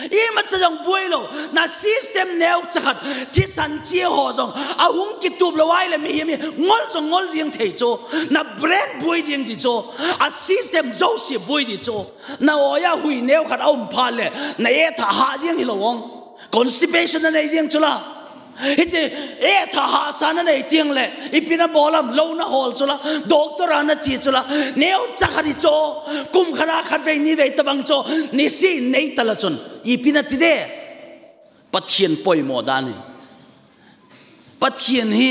imacha jong buai lou, na system neocha khat, thisan che ho jong ahung kitup lou ahile mihem hi ngol jong ngol jeng thei chu, na brain buai jeng ding chu, a system jouse buai ding chu. Na oi a hui neo khat aum phat le, na etha hah jeng hilou ong. Constipation na nei jeng chu la. Hiche etha hahsa na nei teng le, ipi na bol am, lou na hol chu la, doctor a na che chu la, neocha khat hi chu, kum khat a khat vei ni vei tabang chu, nisih nei tala chun, ipi na ti ding. Pathen poimo dan hi. Pathen hi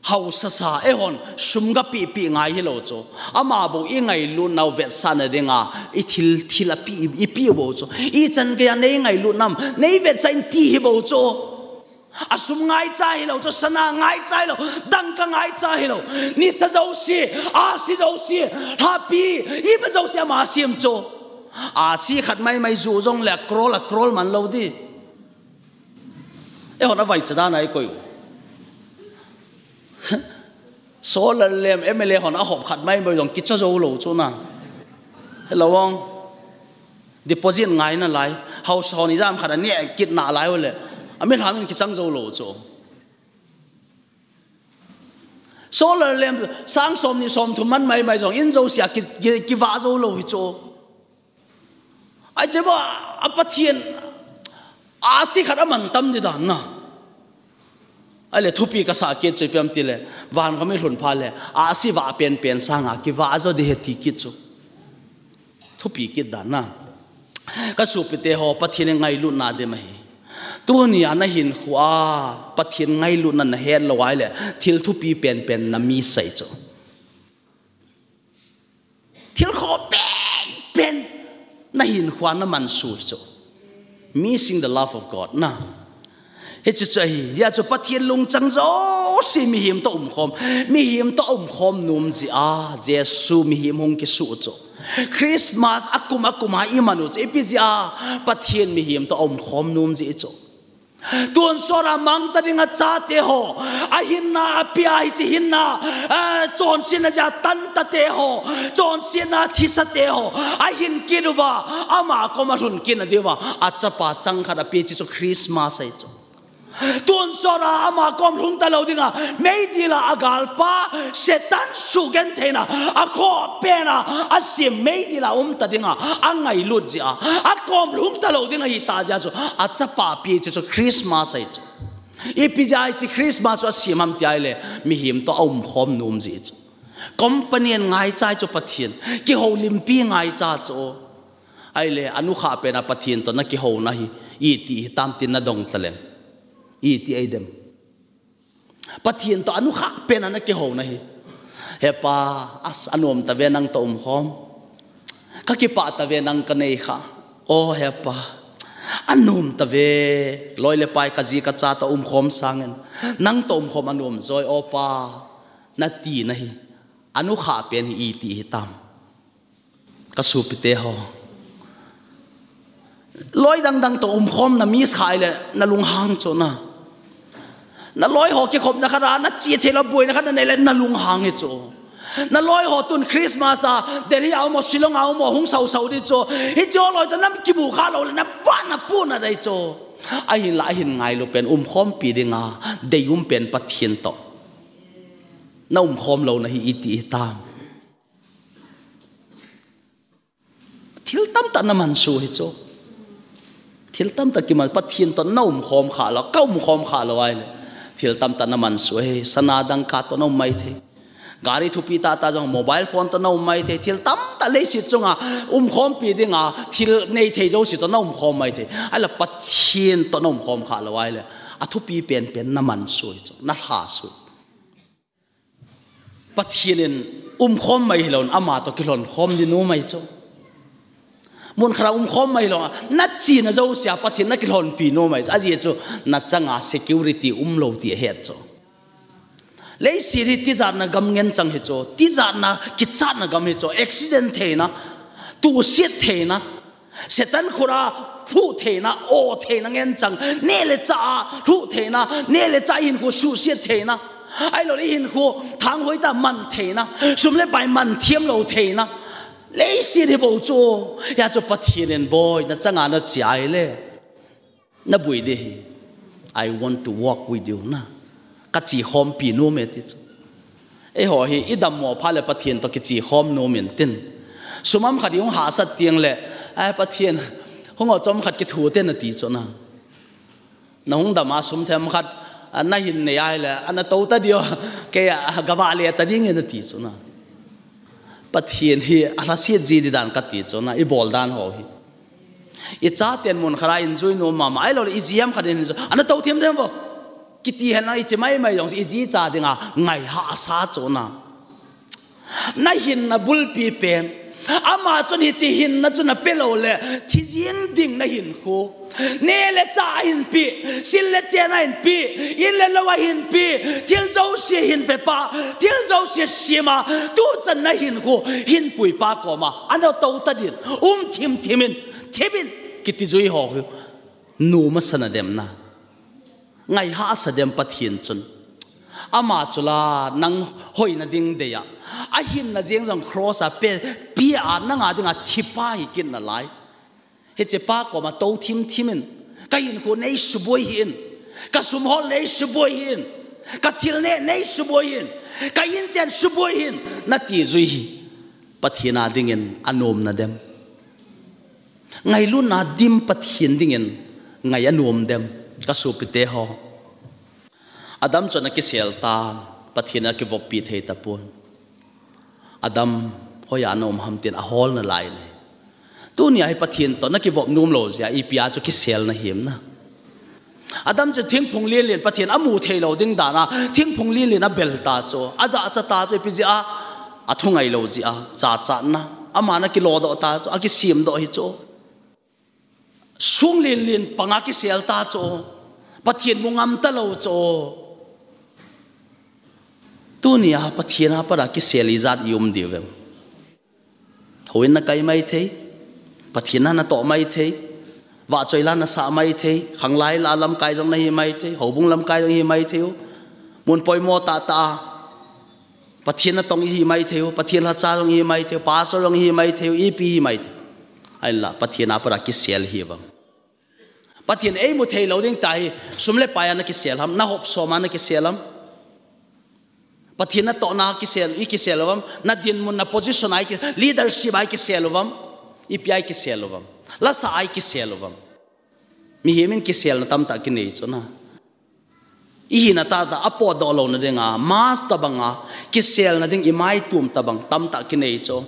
hausasa, eihon sum ga pehpeh ngai hilou chu. Ama bou i ngailutnau vetsahna dinga, i thil, thil a pe, i pe bou chu. Ichan geiya nei ngailut nam, nei vetsah in ti hi bou chu. A sum ngaicha hilou chu, sana ngaicha hilou, dangka ngaicha hilou. Nisa jouse, ahsi jouse, lhapi, ima jouse ama sem chu. Ahsi khat maimai ju jong le a crore, a crore man lou ding. Eihon avaicha dan a i koi u. Solar lamp M L A hon ahop khat maimai jong kicha jou lou chu na. Hello ong. Deposit ngai nalai. House hon ijat ham khat aneh kit nalai u le, ami lham in kichang jou lou chu. Solar lamp sang som ni som thum man maimai jong in jouse a ki, ki, kivah jou lou hi chu. Ahi che bou a Pathen ahsi khat aman tam ding dan na. Ahile thupi kasah kit chu ipi ham tile, van khom i lhun phat le, ahsi vah penpen sanga kivah jo ding ahi ti kit chu. Thupi kit dan na. Ka sopite ho, Pathen i ngailutna dem ahi. Tunia na hinkhoa Pathen ngailutna na het lou ahile, thil thupi penpen na miss ahi chu. Thil khoh penpen na hinkhoa na mansuh chu. Missing the love of God na. Hichu chu ahi, hia chu Pathen lungchang jouse mihem toh umkhom, mihem toh umkhom nom jeh a, Jesu mihem hung kisuh chu. Christmas akum akum a i man u chu, ipi jeh a, Pathen mihem toh umkhom nom jeh chu. Tonsot a mangta dinga chate ho, ahinna apia hiche hinna, eh, chonsetna jeh a tangta te ho, chonsetna thisate ho, ahin kit uva, ama koma lhun kit na diuva, achapa chang khat ape hiche chu Christmas ahi chu. Tonsot a ama kom lhung talou dinga, meidil a agalpa, Satan sugentheina, akhoh pen a, asem meidil a umta dinga, angailut jeh a, akom lhung talou ding ahi ta jeh a chu, achapa pe hiche chu Christmas ahi chu. Ipi jeh a hiche Christmas chu asem ham ti ahile, mihem toh aumkhom nom jeh chu. Companion ngaicha chu Pathen, kihoulimpi ngaicha chu. Ahile, anukhah pen a Pathen toh na kihouna hi, iti hitam tin na dong taleng. Iti ahi dem. Pathen toh anukhah pen a na kihouna hi. He Pa, as, anom tave nang toh umkhom. Ka kipah tave nang ka nei kha. O he Pa, anom tave, loi le pai ka ji ka cha toh umkhom sangin, nang toh umkhom anom joi o Pa, na tina hi, anukhah pen hi iti hitam. Ka sopite ho, loi dang dang toh umkhom na miss kha ahile na lunghang chu na. Na loi ho kikhopna khat a, na chia thei lou buaina khat na nei le na lunghang hi chu. Na loi ho tun Christmas a, Delhi a um o, Shillong a um o, hung sau sau di chu. Hiche ho loi toh na kimu kha lou le, na pa na pu na dei chu. Ahinla, ahin ngailu pen, umkhompi dinga deium pen Pathen toh na umkhom louna hi iti hitam. Thil tamtah na mansuh hi chu. Thil tamtah kiman, Pathen toh na umkhom kha lou, ka umkhom kha lou ahile. Thil tamtah na mansuh hi, sana dangka toh na um maithei. Gari thupi tah tah jong, mobile phone toh na um maithei. Thil tamtah leiset chunga umkhompi dinga thil nei thei jouse toh na umkhom maithei. Ahile Pathen toh na umkhom kha lou ahile, athupi penpen na mansuh hi chu, na lhasuh. Pathen in umkhom mai hilou in, ama toh kilhonkhom di nom ahi chu. Mun khat a umkhom mai hilou in, na chihna jousea Pathen na kilhonpi nom ahi chu. Ajeh chu, na changa security umlou ti ahet chu. Leiset hi tijatna gam ngen chang hi chu, tijatna kichatna gam hi chu, accident theina, tuhset theina, Satan khut a lhuh theina, o theina ngen chang, neh le chah a lhuh theina, neh le chah hinkho suhset theina, ahilou le hinkho thanghoi tah man theina, sum le pai man thiam lou theina, leiset hi bou chu, hia chu Pathen in boi, na changa na chia ahile, na boi di hi. I want to walk with you na. Ka chikhompi nom e ti chu. Eiho hi i dammo phat le Pathen toh kichikhom nom in tin. Sum ham khat i hung hahsat teng le, ai Pathen, hung o chomkhat kithu te na ti chu na. Na hung dam a sum themkhat, a, na hin nei ahile, ana tou ta diu, kei a, gavah le ta ding e na ti chu na. Pathen hi alhaset ji di dan ka ti chu na, i bol dan ho hi. I chaten mun khat a in jui nom mama, ahilou le i ji ham khat in jui, ana tou thim dem vo. Kiti hen lang i chi mai mai jong, i ji cha dinga ngai hahsa chu na. Na hinna bulpi pen. Ama chun hiche hinna chu na pe lou le, thi jing ding na hinkho. Neh le chah ahin pe, sil le chen ahin pe, in le lou ahin pe, thil jouse hin pe pa, thil jouse siam a, tuchan na hinkho, hin pui pa koma, ana tou ta din, um thim thim in, thim in, kiti jui ho hi, nom asa na dem na. Ngai hahsa dem Pathen chun. Ama chu la nang hoina ding dei a, ahinna jeng jong cross a pe, pe a nanga dinga thi pa hi kit nalai. Hiche pa koma tou thim thim in, ka hinkho nei suboi hih in, ka sum hol nei suboi hih in, ka thil neh nei suboi hih in, ka in chen suboi hih in, na ti jui hi. Pathen a dingin anom na dem. Ngailutna dim Pathen dingin ngai anom dem, ka sopite ho. Adam chu ana kisel tan, Pathen in akivoppi thei tapon. Adam, hoiya na um ham tin ahol nalai le. Tunia hi Pathen toh na kivop nom lou jeh a, ipi a chu kisel na him na. Adam chu thingphung lien lien Pathen amu thei lou ding dan a, thingphung lien lien abel ta chu, ajahcha ta chu, ipi jeh a, athungai lou jeh a, chachatna, ama na kilodoh ta chu, akisem doh hi chu. Sung lien lien panga kisel ta chu, Pathen mu ngam ta lou chu. Tunia Pathen a pat a kisel ijat i um diu vem? Houin na kai maithei, Pathen na na toh maithei, vahchoi la na sah maithei, khanglai la lamkai jong na hi maithei, houbung lamkai jong hi maithei u, mun poimo tah tah a, Pathen natong ihi maithei u, Pathen lhacha jong ihi maithei u, pastor jong ihi maithei u, ipi ihi maithei. Ahinla, Pathen a pat a kisel hi vang. Pathen eimu thei lou ding tah hi, sum le pai a na kisel ham, na hop som a na kisel ham. Pathen natohna kisel, i kisel u vang, na dinmun, na position a i ki-, leadership a i kisel u vang, ipi a i kisel u vang. Lasa a i kisel u vang. Mihem in kiselna tamtah kinei chu na. Ihina tah tah a potdoh louna dinga, master banga, kiselna ding i maitum tah bang tamtah kinei chu.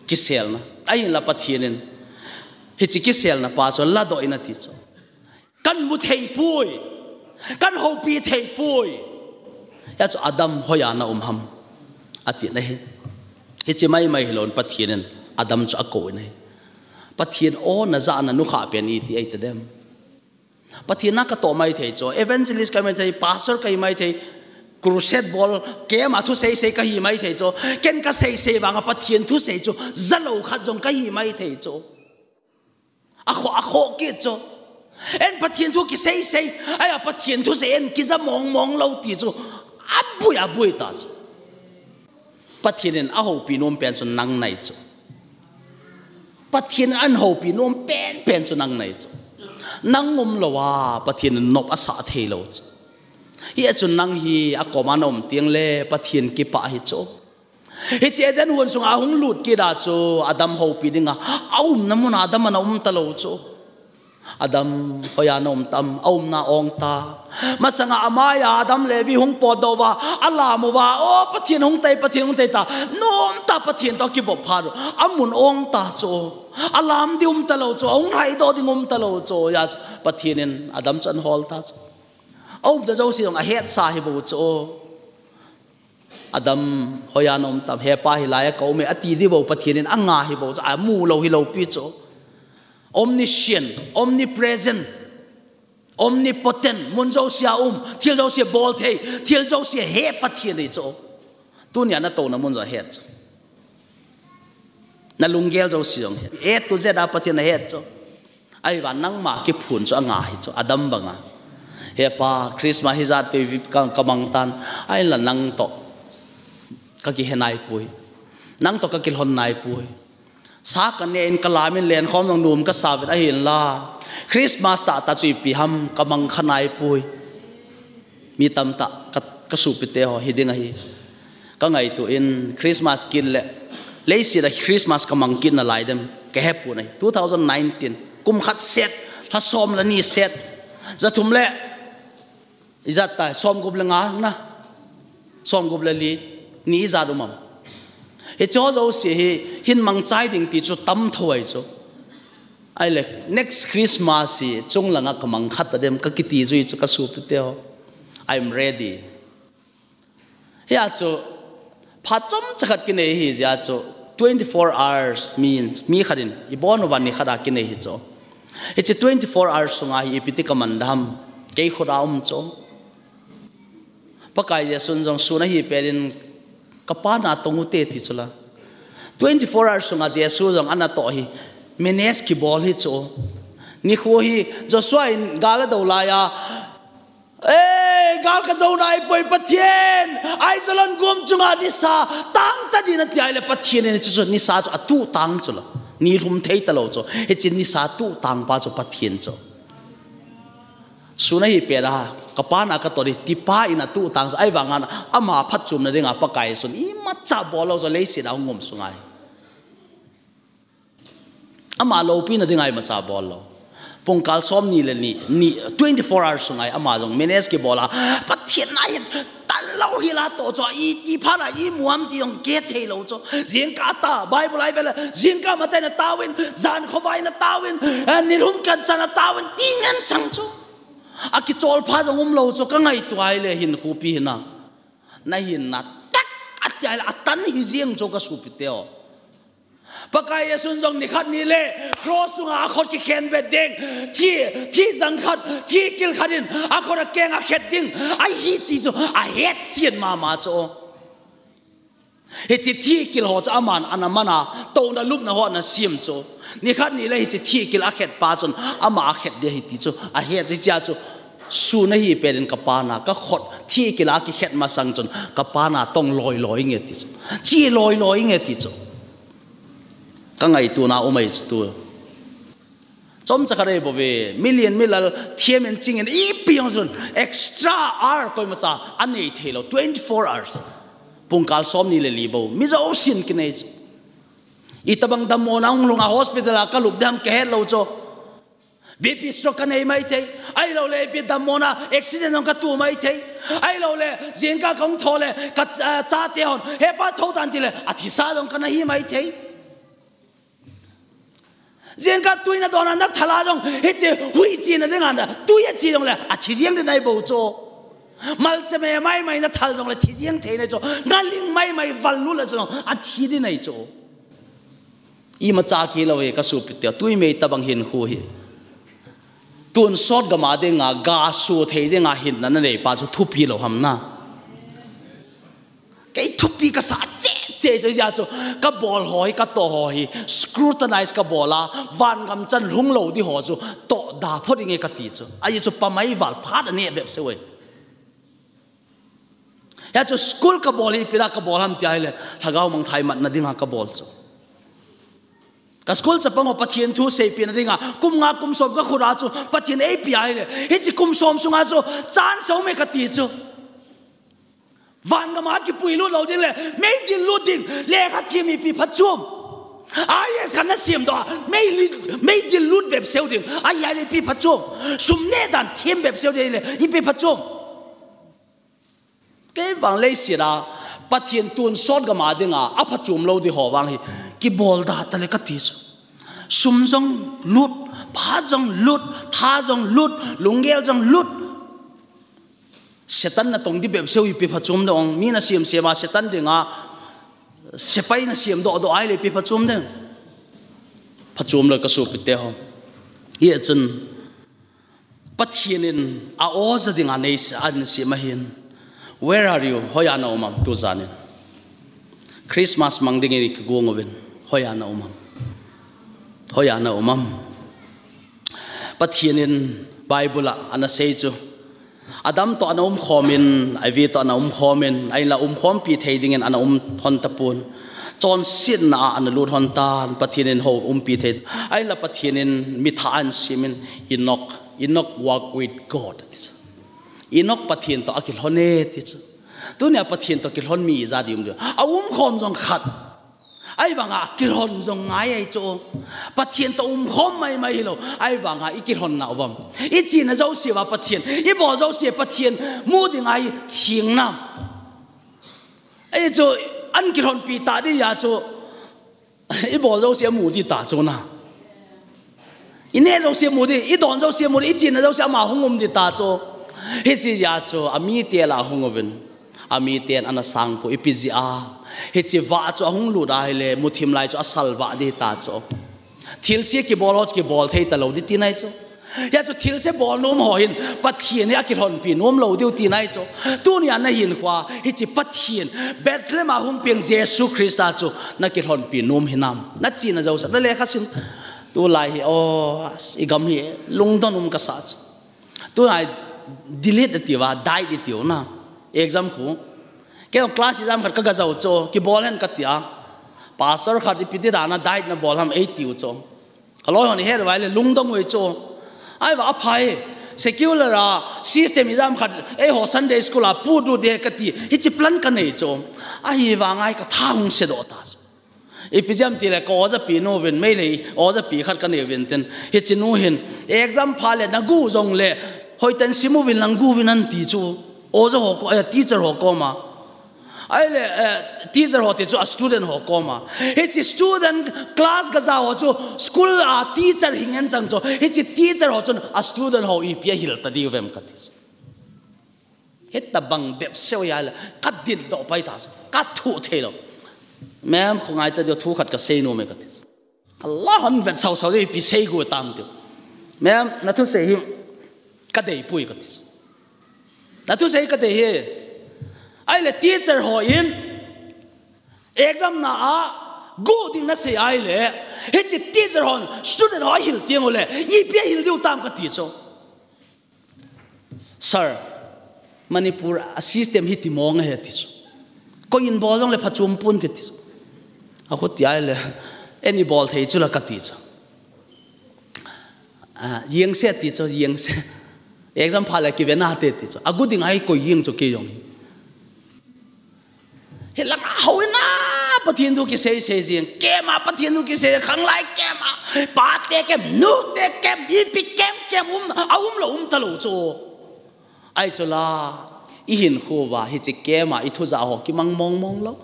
Kiselna. Ahinla Pathen in, hiche kiselna pa chu ladoh in ati chu. Kan mu thei poi, kan houpi thei poi. Hia chu Adam hoiya na um ham, ati na hi. Hiche maimai hilou in Pathen in Adam chu akou in ahi. Pathen o na jahna nukhah pen iti ahi ta dem. Pathen na ka toh maithei chu, evangelist ka hi maithei, pastor ka hi maithei, crusade bol, camp a thu seisei ka hi maithei chu, ken ka seisei vanga Pathen thusei chu, jalou khat jong ka hi maithei chu. Akhoh, akhoh kit chu. En Pathen thu kisei sei, ahi a Pathen thu sei en kija mong mong lou ti chu, aboi, aboi ta chu. Pathen in ahoupi nom pen chu nang nahi chu. Pathen in ahoupi nom pen pen chu nang nahi chu. Nang um lou a, Pathen in nop asah thei lou chu. Hijeh chun nang hi akom a na um teng le, Pathen kipah ahi chu. Hiche Eden huan sunga ahung lut kit a chu, Adam houpi dinga, aumna mun a Adam ana um talou chu. Adam, hoiya na um tam, aumna ong ta. Masanga amai a Adam le Evi hung potdoh uva, alam uva, o Pathen hung tai, Pathen hung tai ta, nom ta Pathen toh kivop phat u, amun ong ta chu. Alam ding um talou chu, ahung lhaidoh ding um talou chu, hijeh chun Pathen in Adam chu ana hol ta chu. Aumna jouse jong ahetsa ahi bou chu. Adam, hoiya na um tam, hepa hilai a ka um e, ati ding bou Pathen in anga ahi bou chu, amu lou hilou pi chu. Omniscient, omnipresent, omnipotent, mun jousea um, thil jouse bol thei, thil jouse he Pathen ahi chu. Tunia natouna mun jong ahet chu. Na lunggel jouse jong ahet. A to Z a Pathen ahet chu. Ahivang nangma kiphun chu anga ahi chu, Adam banga. Hepa, Christmas hijat vei vei ka, ka mang tan. Ahinla nang toh ka kihe nai poi. Nang toh ka kilhon nai poi. Sa ka neh in ka lam in lenkhom jong nom ka sa uvin ahinla, Christmas tahtah chu ipi ham ka mang kha nai poi. Mi tamtah ka, ka sopite ho, hiding ahi. Ka ngaito in Christmas kit le, leiset a Christmas ka mang kit nalai dem, ka hepon ahi. Two thousand nineteen, kum khat set, lha som le ni set, ja thum le, ijat tai, som gup le nga na, som gup le li, ni ijat um am. Hiche jouse hi, hin mangchai ding ti chu tam tho ahi chu. Ahile, next Christmas hi, chung langa ka mang kha ta dem, ka kiti jui chu ka sopite ho. I'm ready. Hia chu, phat chomcha khat kinei ahi jeh a chu, twenty four hours mi, mi khat in, ibon uva ni khat a kinei ahi chu. Hiche twenty four hours sunga hi ipi ti ka man dem, kei khut a um chu. Pakai Jesun jong sun ahi pet in ka Pa na tong u te ti chu la. Twenty four hours sunga Jesu jong ana toh hi, manage kibol ahi chu. Nikho hi Joshua in gal adou lai a, Ei, gal ka jou nai poi Pathen. Aijalon gum chunga nisa tang ta ding ati ahile Pathen in chu, chu nisa chu atuh tang chu la. Ni lhum thei talou chu. Hiche nisa tuh tang pa chu Pathen chu. Sun ahi pet a, ka Pa na ka toh ding ti pa in atuh tang chu. Ahivang a ama phatchomna dinga Pakai Jesun imacha bol lou chu leiset a hung um sunga hi. Ama loupina dinga imacha bol lou. Pungkal som ni le ni, ni, twenty four hours sunga hi ama jong manage kibol a. Pathen na hi tan lou hi la toh chu, iti phat a imu am ti jong kihethei lou chu. Jingkah a ta, Bible a ivel a, jingkah matah in ataovin, jan khovah in ataovin, eh, ni lhum khat chan ataovin, ti ngen chang chu. Akichol pha jong um lou chu, ka ngaito ahile hinkho ipi hina. Na hinna tak ati ahile atan hi jeng chu ka sopite ho. Pakai Jesun jong nikhat ni le cross sunga akhut kikhen bet ding, thi, thi jang khat, thi kil khat in akhut akeng akhet ding ahi ti chu ahet chen mama chu. Hiche thi kil ho chu aman ana man a, touna lupna ho ana sem chu. Nikhat ni le hiche thi kil akhet pa chun ama akhet ding ahi ti chu ahet, hichea chu sun ahi pet in ka Pa na ka khut thi kil a kikhet masang chun ka Pa na tong loi loi inge ti chu. Che loi loi inge ti chu. Ka ngaitona um ahi chu tu. Chomcha khat ahi bouve, million milal thiam in ching in ipi jong chun extra hour koimacha anei thei lou, twenty four hours. Pungkal som ni le li bou, mi jousen kinei chu. Itobang dammona hung lhunga hospital a ka lup dem ka het lou chu. B P stroke ka nei mai thei. Ahilou le ipi dammona accident jong ka tu mai thei. Ahilou le jingkah ka hung thou le ka cha, chate hon, "He pa, thou tan," ti le athisa jong ka na hi mai thei. Jingkah tui na don a na thal a jong, hiche hui chena dinga na tui a che jong le athi jeng ding ahi bou chu. Malcha me mai mai na thal jong le thi jeng thei nahi chu. Ngaling mai mai val lut le chu jong athi ding ahi chu. Imacha kilou hi ka sopite ho, tui mei tabang hinkho hi. Tonsot gam a dinga, ga so thei dinga hinna na nei pa chu thupi lou ham na. Kei thupi ka sa cheh Hiche chu, hiche chu, kabol ho hi, katoh ho hi, scrutinize kabol a, vangam chan lhung lou ding ho chu, toh da pho ding e kati chu. Ahi chu pamai val phat aneh behseh e. Hiche chu school kabol hi ipi dinga kabol ham tia ahile, lhagao mangthah imatna dinga kabol chu. Ka school chapang ho Pathen thu seipehna dinga, kum nga kum som kakhut a chu, Pathen eipeh ahile, hiche kum som sunga chu, chance aume kati chu. Vangam a kipuilut lou ding le, meidil lut ding, lekha them ipi phatchom. IAS kana semdoh a, meidil, meidil lut behseh ding, ahi ahile ipi phatchom. Sum neh dan them behseh ding le, ipi phatchom. Kei vang leiset a, Pathen tonsot gam a dinga, aphatchom lou ding ho vang hi, kibol da tale kati chu. Sum jong lut, phat jong lut, tha jong lut, lunggel jong lut. Satan natong ding behseh ipi phatchom ding, mi nasem sem a Satan dinga, sepai nasemdoh doh ahile ipi phatchom ding. Phatchom lou kasopite ho. Hichun, Pathen in a-o ja dinga neisah ahin sem ahin. Where are you? Hoiya naum am tujan in? Christmas mang dingin ikigong uvin. Hoiya naum am? Hoiya naum am? Pathen in Bible a anasei chu, Adam toh ana umkhom in, Evi toh ana umkhom in, ahinla umkhompi thei dingin ana um lhon tapon. Chonsetna a ana lut lhon tan, Pathen in hou umpi thei. Ahinla Pathen in mi thah ahin sem in, Enoch, Enoch walk with God. Enoch Pathen toh akilhon e ti chu. Tunia Pathen toh kilhon mi ijat um diu. Aumkhom jong khat. Ahivanga kilhon jong ngai ahi chu. Pathen toh umkhom maimai hilou. Ahivanga ikilhon nau vang, ichena jousea Pathen, ibol jousea Pathen mu ding ahi theng nam. Ahi chu, ahin kilhonpi ta ding ahi chu. Ibol jousea mu ding ta chu na. Ineh jousea mu ding, idon jousea mu ding, ichena jousea ama hung um ding ta chu. Hiche jeh a chu, amite lah a hung uvin. Amiten ana sangpoi ipi jeh a. Hiche vah chu ahung lut ahile, muthim lai chu asalvah ding ta chu. Thilse kibol ho chu kibol thei talou ding tina ahi chu. Hijeh chun thilse bol nom ho hin Pathen hi akilhonpi nom lou diu tina ahi chu. Tunia nahinkhoa hiche Pathen, Bethlehem a hung peng Jesu Christa chu nakilhonpi nom hinam. Nachena jousea, nalekha sim. Tulai hi, o, igam hi lungdon um kasah chu. Tulai delete atiuva, diet atiuva. Exam khu. Kei class exam khat kaga jou chu, kibol hen katia. Pastor khat ipi ti dan a diet nabol ham eitiu chu. Kaloi hon ihet uva ahile lungdong uve chu. Ahivang apha e, secular a system exam khat, eiho Sunday school a put diu ahi kati, hiche plan kanei chu. Ahivang ahi katha hung sedoh ta chu. Ipi jeh ham tile ka ojapi nu vin, Meitei ojapi khat kanei uvin tin. Hiche nu hin, exam phat le nagu jongle, hoitah in sim uvin lang gu uvin ahin ti chu. Oja ho ko, eh, teacher ho koma. Ahile, eh, teacher ho ti chu a student ho koma. Hiche student class gaja ho chu school a teacher hi ngen chang chu. Hiche teacher ho chun a student ho ipi ahil ta diu vem kati chu. Hitobang behseh ahile, kadindoh pai ta chu. Kathu thei lou. Ma'am, khongai ta diu thu khat kasei nom e kati chu. Kaloi hon vetsau sau ding ipi sei got tam tiu. Ma'am, nathusei hi kadei poi kati chu. Nathusei kadei hi. Ahile teacher hon exam na a gu ding nasei ahile, hiche teacher hon student ho ahil teng ule, ipi ahil diu tam kati chu. Sir, Manipur a system hiti mong ahi ti chu. Koi in bol jongle phachom pon kati chu. Akhuti ahile, eini bol thei chu la kati chu. Ah, yengse ti chu, yengse. Exam phat le kive nate ti chu. Agu ding ahi koi yeng chu kei jong. Hilanga houin a Pathen thu kisei sei jing, camp a Pathen thu kisei, khanglai camp a, pate camp, nute camp, ipi camp, camp um, aum lou um talou chu. Ahi chu la, ihinkho uva, hiche camp a, ithu jah ho kimang mong mong lou.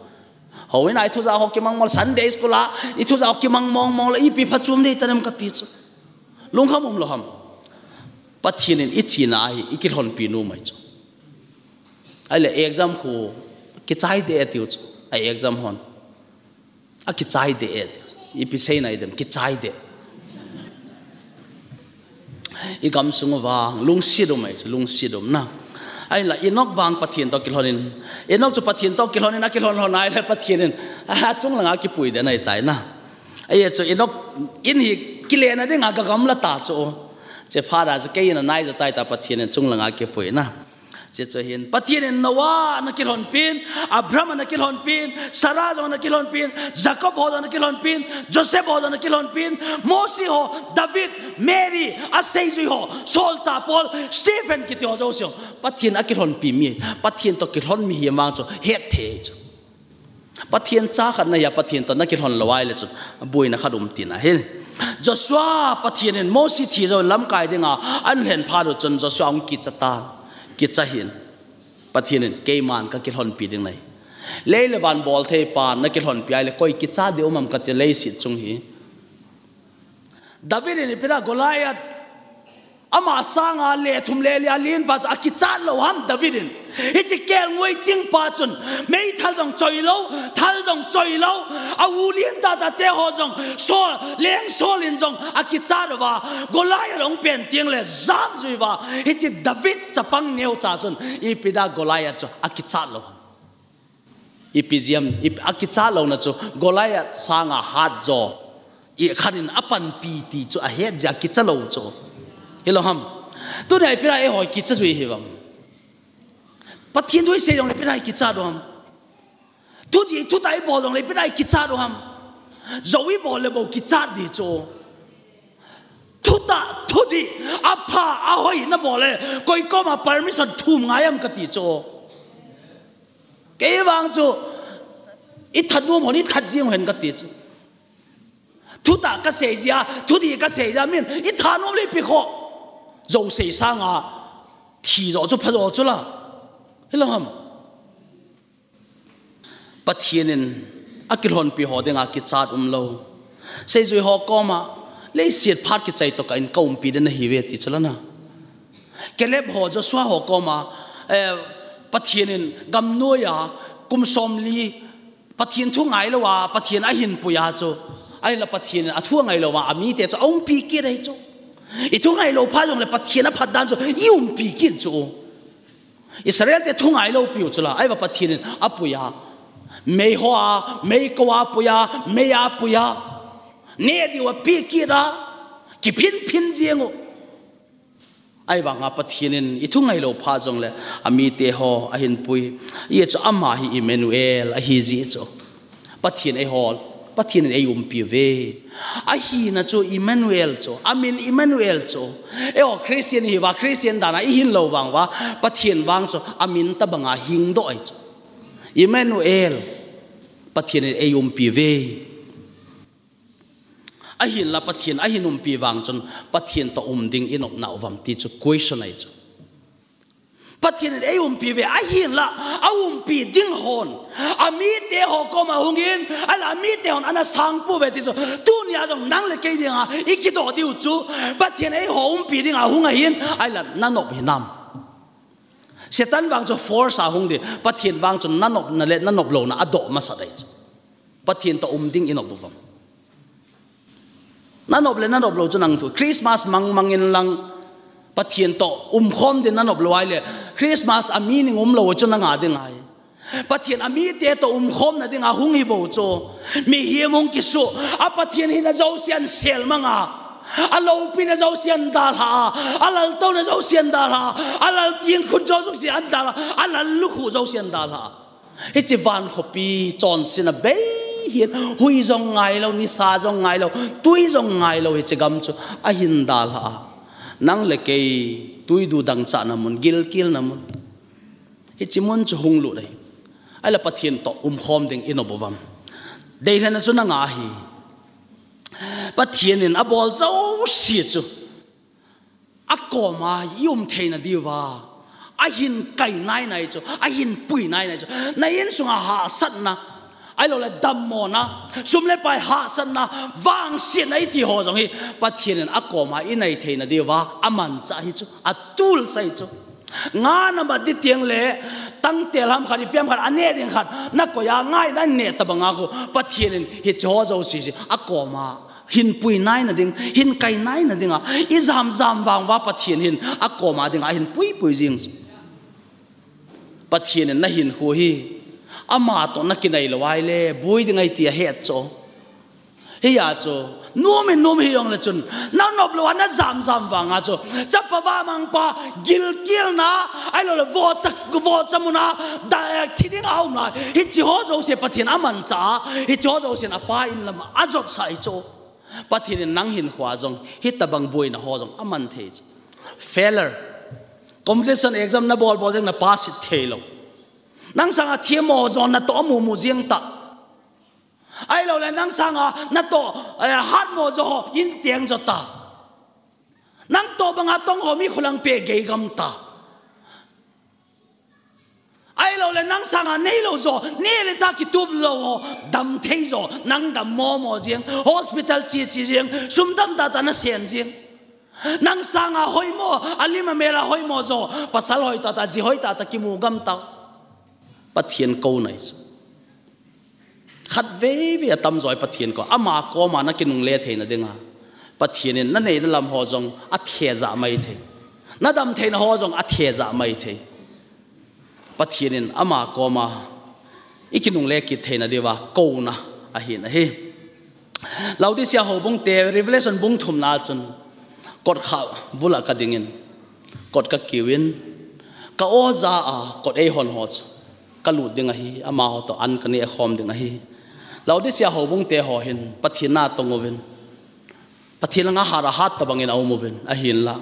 Houin a ithu jah ho kimang mong, Sunday school a, ithu jah ho kimang mong mong lou, ipi phachom ding itanam kati chu. Lungkham um lou ham. Pathen in ichena ahi, ikilhonpi nom ahi chu. Ahile exam khu kichai deh atiu chu. A exam hon. Akichai deh atiu. Ipi seina idem, kichai deh. Igam sung uva, lungset um ahi chu, lungset um na. Ahinla Enoch vang Pathen toh kilhonin, Enoch chu Pathen toh kilhonin, akilhon lhon ahile Pathen in achung langa kipui den ahitai na. Ahi chu Enoch in hi kilena dinga gagamla ta chu. Chephat a chu kei in anai ja tai ta, Pathen in chung langa kipui na. Hiche chu hin, Pathen in Noah ana kilhonpin, Abraham ana kilhonpin, Sarah jong ana kilhonpin, Jacob ho jong ana kilhonpin, Joseph ho jong ana kilhonpin, Mose ho, David, Mary, aseijui ho, solchah Paul, Stephen kiti ho jouse ho, Pathen akilhonpi mi, Pathen toh kilhon mihem vang chu hetthei chu. Pathen cha khat nahi a, Pathen toh nakilhon lou ahile chun boina khat um tina ahi. Joshua, Pathen in Mose thi jou lamkai dinga ahin lhen phat u chun Joshua ahung kicha tan, kicha hin. Pathen in keiman kakilhonpi ding nahi. Lei le van bolthei pa nakilhonpi ahile koi kichat ding um am kati, leiset chung hi. David in ipi dinga Goliath, ama sanga lethum leli a lenpa chu akichat lou ham David in? Hiche kelngoi chingpa chun meithal jong choi lou, thal jong choi lou, a u lien tahtah te ho jong sol, leng sol in jong akichat uva, Goliath ahung pen tengle jamjui uva, hiche David chapang neocha chun ipi dinga Goliath chu akichat lou ham? Ipi jeh ham, ipi, akichat louna chu Goliath sanga hatjo, ikhat in apanpi ti chu ahet jeh a kicha lou chu. Hilou ham? Tunia ipi dinga eiho kicha jui hiuvem? Pathen thu isei jongle ipi dinga ikichat u ham? Thudih, thutah ibol jongle ipi dinga ikichat u ham? Jou ibol le bou kichat ding chu. Thutah, thudih, apha, ahoi nabol le koi koma permission thum ngai am kati chu. Kei vang chu ithanom hon ithat jeng hen kati chu. Thutah kasei jeh a, thudih kasei jeh a min ithanom le ipi khoh? Jouse sanga thi jo chu phajo chu la. Hilou ham? Pathen in akilhonpi ho dinga kichat umlou, seijui ho koma leiset phat kichai tokah in kaumpi ding nahiuve ti chu la na. Caleb ho, Joshua ho koma, eh, Pathen in gamnoiya kum somli Pathen thu ngailouva Pathen ahin puiya chu, ahinla Pathen in athu angailouva amite chu aumpi kit ahi chu. Ithu ngailou phat jongle Pathen aphatdan chu iumpi kit chu. Israelte thu ngailou piu chu la, ahivang Pathen in apuiya, meihoa, meikouva puiya, meiya puiya, neh diuva pe kit a, kiphin phin jeng u. Ahivanga Pathen in ithu ngailou phat jongle amite ho ahin pui. Hiche chu ama hi Emmanuel ahi jeh chu. Pathen eiho, Pathen in eiumpiuve. Ahina chu Emmanuel chu, amin Emmanuel chu. Eiho Christian ihiuva, Christian dana ihin lou vang uva, Pathen vang chu amin tobanga hingdoh ahi chu. Emmanuel, Pathen in eiumpiuve. Ahinla Pathen ahin umpi vang chun Pathen toh um ding inop nauvam ti chu question ahi chu. Pathen in eiumpiuve, ahinla aumpi ding hon, amite ho koma hungin, ahinla amite hon ana sangpouve ti chu, tunia jong nang le kei dinga ikidoh diu chu, Pathen eiho umpi dinga hung ahin, ahinla nanop hinam? Satan vang chu force a hung ding, Pathen vang chu nanopna le nanop louna adoh masat ahi chu. Pathen toh um ding inop uvam? Nanop le nanop lou chu nang thu. Christmas mang mang in lang, Pathen toh umkhom ding nanop lou ahile, Christmas a meaning umlou chu nanga ding ahi. Pathen amite toh umkhomna dinga hung hi bou chu. Mihem hung kisuh a, Pathen hina jouse ahin selmang a, aloupina jouse ahin dalha a, alaltouna jouse ahin dalha a, alal tingkhut jouse ahin dalha a, alal lukhuh jouse ahin dalha a. Hiche van khopi chonsetna bei hin, hui jong ngailou, nisa jong ngailou, tui jong ngailou hiche gam chu ahin dalha a. Nang le kei tui du dangchahna mun, gilkelna mun, hiche mun chu hung lut ahi. Ahile Pathen toh umkhom ding inop uvam? Deilhenna chu nanga ahi. Pathen in abol jouse chu akoma ium theina diuva ahin kai nainai chu, ahin pui nainai chu. Na insunga hahsatna, ahiloule dammona, sum le pai hahsatna, vangsetna iti ho jong hi Pathen in akoma inei theina diuva amanchah ahi chu, atool ahi chu. Nga namat ding tengle, tangtel ham khat, ipi ham khat, aneh ding khat nakoi a, ngai naneh tobanga khu, Pathen in hiche ho jouse chu akoma hin pui naina ding, hin kai naina dinga ijam jam vang uva Pathen hin akoma dinga ahin puipui jing. Pathen in nahinkho hi ama toh nakinai lou ahile boi ding ahi ti ahet chu. Hiya chu, nom in nom hi jongle chun, nanop lou a najam jam vanga chu, chapa vamangpa gilkelna, ahilouleh vohcha, vohcha muna, da, thi dinga aumna, hiche ho jouse Pathen amanchah a, hiche ho jousen apa in lama ajotsah hi chu. Pathen in nang hinkhoa jong hitobang boina ho jong aman thei chu. Failure. Competition exam nabol bol jeng na pass theilou. Nang sanga themmo jo natoh amu mu jeng ta. Ahilouleh nang sanga natoh, eh, hatmo jo ho in cheng jo ta. Nang toh banga tong ho mi kholang pe gei gam ta. Ahilouleh nang sanga neilou jo, neh le chah kitup lou ho, dam thei jo, nang dam mo mo jeng, hospital che che jeng, sum tamtah tah nasen jeng. Nang sanga hoimo, alim amel a hoimo jo, pasal hoi tah tah, ji hoi tah tah kimu gam ta. Pathen kouna ahi chu. Khatvei vei atamjo hi Pathen kou, ama koma nakinungle theina dinga Pathen in nanei nalam ho jong athejah mai thei. Nadam theina ho jong athejah mai thei. Pathen in ama koma ikinungle kit theina diuva kouna ahin ahi. Laodicea houbung te Revelation bung thumna chun kot khat bula kadingin, kot kakiuvin, ka-o jaa kot eihon ho chu kalut ding ahi, amaho toh an kaneh khom ding ahi. Laodicea houbung te ho hin Pathen na tong uvin, Pathen langa hat a hat tobangin aum uvin, ahinla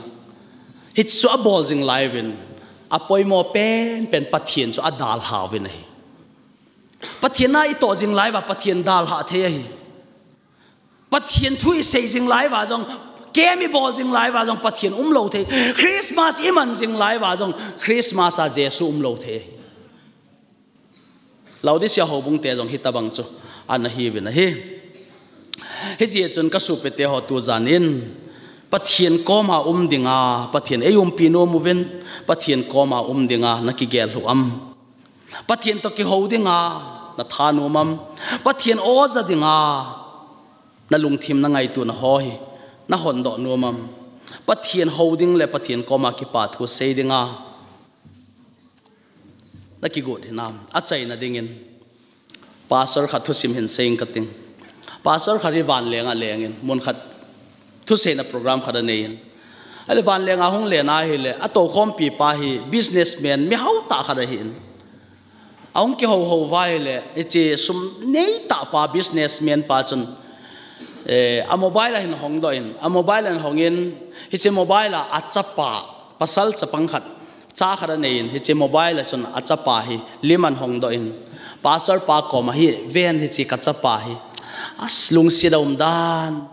hichu abol jing lai uvin, apoimo penpen Pathen chu adalha uvin ahi. Pathen na itoh jing lai uva Pathen dalha thei ahi. Pathen thu isei jing lai uva jong, camp ibol jing lai uva jong Pathen umlou thei. Christmas iman jing lai uva jong Christmas a Jesu umlou thei ahi. Laodicea houbung te jong hitobang chu ana hiuvin ahi. Hijeh chun kasopi teho, tujan in Pathen koma um dinga Pathen eiumpi nom uvin, Pathen koma um dinga nakigel lhu am? Pathen toh kihou dinga natha nom am? Pathen o ja dinga nalungthim nangaitona ho hi nahondoh nom am? Pathen hou ding le Pathen koma kipa thu sei dinga nakigot hinam? Achaina dingin, pastor khat thusim hin sei inge kating. Pastor khat hi vanlenga lengin, mun khat thuseina program khat aneiyin, ahile vanlenga hung len ahile, atoukhompi pa hi businessman, mihao tah khat ahin. Ahung kihouhou uva ahile, hiche sum neitah pa, businessman pa chun, eh, a mobile ahin hongdoh in, a mobile ahin hongin, hiche mobile a achapa, pasal chapang khat, cha khat aneiyin, hiche mobile a chun achapa hi lim ahin hongdoh in, pastor pa koma hi, ven, hiche kachapa hi, alungset a um dan,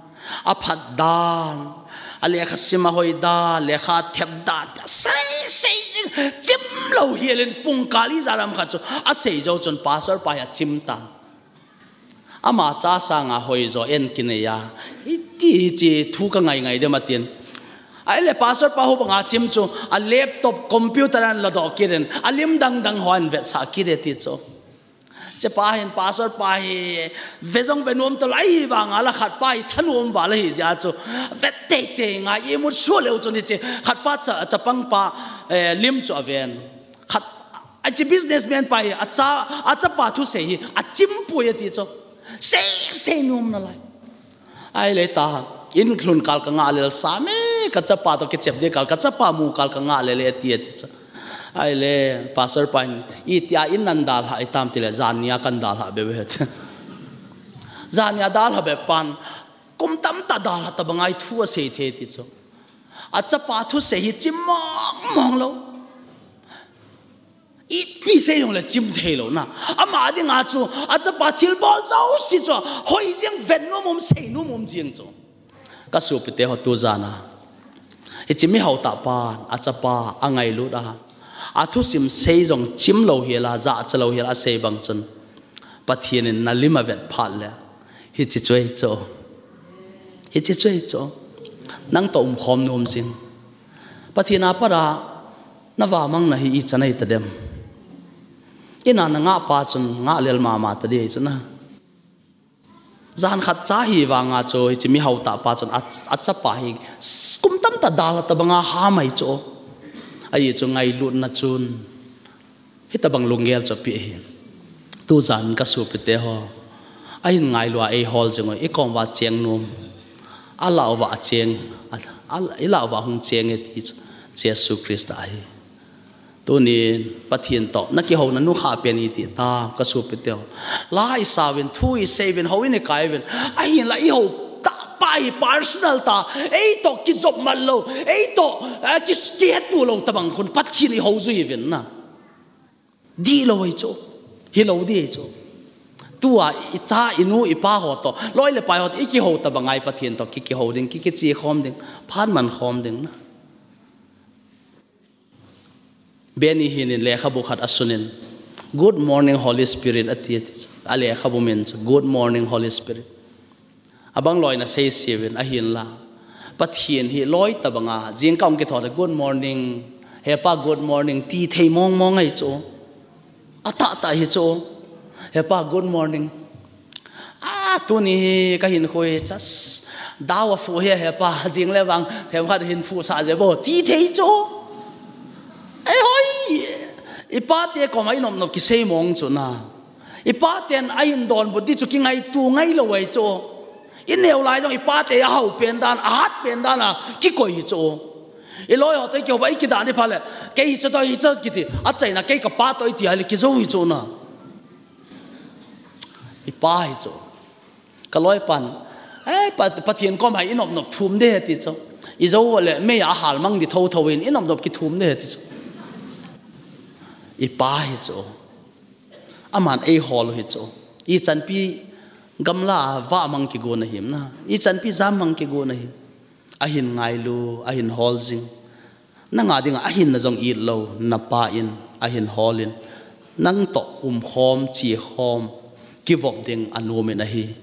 aphat dan, alekha sim ahoi dan, lekha thep dan, asei sei jing, chimlou helin pungkal ijat ham khat chu asei jou chun pastor pa hi achim tan. Ama cha sanga hoijo en kinei a, hiti hiche thu kangai ngai dem atin. Ahile pastor pa hubanga chim chu a laptop, computer ahin ladoh kit in, alim dang dang ho ahin vetsah kit e ti chu. Hiche pa hin pastor pa hi ve jong ve nom talou, ahivanga la khat pa hi thanom val ahi jeh a chu vet teitei ngai, imut sua leu chun hiche khat pa cha, chapang pa, eh, lim chu aven. Khat, hiche businessman pa hi acha, achapa thusei hi achimpoi ati chu. Sei sei nom nalai. Ahile ta, in lhun kal kangah lel sam e, kachapa toh kichep ding kal, kachapa mu kal kangah lel e ati, ati chu. Ahile pastor pa hin, itia in nadalhah itam tile, jannia kadalhah bebe ati. Jannia dalha bep pan, kum tamtah dalha tobanga thu asei thei ati chu. Achapa thusei hi chim mong mong lou. Iti sei jongle chim thei lou na. Ama dinga chu, achapa thilbol jouse chu, hoi jeng, vet nom um, sei nom um jeng chu. Kasopi teho, tujana hiche mihao tah pan achapa angailut a, athusim sei jong chim lou hel a, jachat lou hel a asei bang chun, Pathen in nalim avet phat le, hiche chu ahi chu. Hiche chu ahi chu. Nang toh umkhom nom jing. Pathen a pat a navamangna hi ichan ahi tadem? Ina nangah pa chun ngah lel mama tading ahi chu na. Jan khat cha hi vanga chu hiche mihao tah pa chun a, achapa hi kum tamtah dalha tobanga ham ahi chu. Ahi chu ngailutna chun Hitabang lunggel chu apeh ahi. Tujan ka sopite ho, ahin ngailua eihol jing u, ikom uva cheng nom, alah uva acheng, a, a, ilah uva hung cheng e ti chu Jesu Christa ahi. Tunin Pathen toh nakihouna nukhah pen iti ta, ka sopite ho. La isauvin, thu iseiyuvin, houin ikaiuvin. Ahinla ihou tah pa hi personal ta, eitoh kijop mat lou, eitoh, eh, ki, kihetto lou tabang khun Pathen ihou jui uvin na. Dihlou ahi chu. Hilou ding ahi chu. Tua icha, inu, ipa ho toh, loi le pai ho toh ikihou tabang a hi Pathen toh ki, kihou ding, ki, kiche khom ding, phat man khom ding na. Benny Hinn in lekhabu khat asunin, Good Morning Holy Spirit ati, ati chu. Alekhabu min chu Good Morning Holy Spirit. Abang loina seisei uvin ahinla, Pathen hi loi tabang a, jingkah hung kithou le, Good morning, He Pa, good morning, ti thei mong mong ahi chu. Atahtah ahi chu. He Pa, good morning. A, tuni hi kahinkho hi chas, dau afuh hi, He Pa, jing le vang themkhat hin fuhsah je bo, ti thei chu. Eihoi, ipate koma inop nop kisei mong chu na. Ipaten ahin donbut ding chu kingaito ngailou ahi chu. Ineo lai jong ipate ahao pen dan, ahat pen dan a kikoi hi chu. Iloi ho toh ikihou uva, ikidah ni phat le, kei hiche toh, hiche kiti, achaina kei kapa toh iti ahile kijou hi chu na. Ipa hi chu. Ka loipan, eh, Pa, Pathen kom a hi inop nop thum ding ahi ti chu. Ijou le mei a ahal mang ding thotho in, inop nop kithum ding ahi ti chu. Ipa hi chu. Aman eihol u hi chu. Ichanpi gamla a vah mang kigon ahim na, ichanpi jam mang kigon ahim. Ahin ngailu, ahin hol jing. Nanga dinga ahinna jong it lou, napa in ahin holin, nang toh umkhom, chekhom, kivop ding anom in ahi.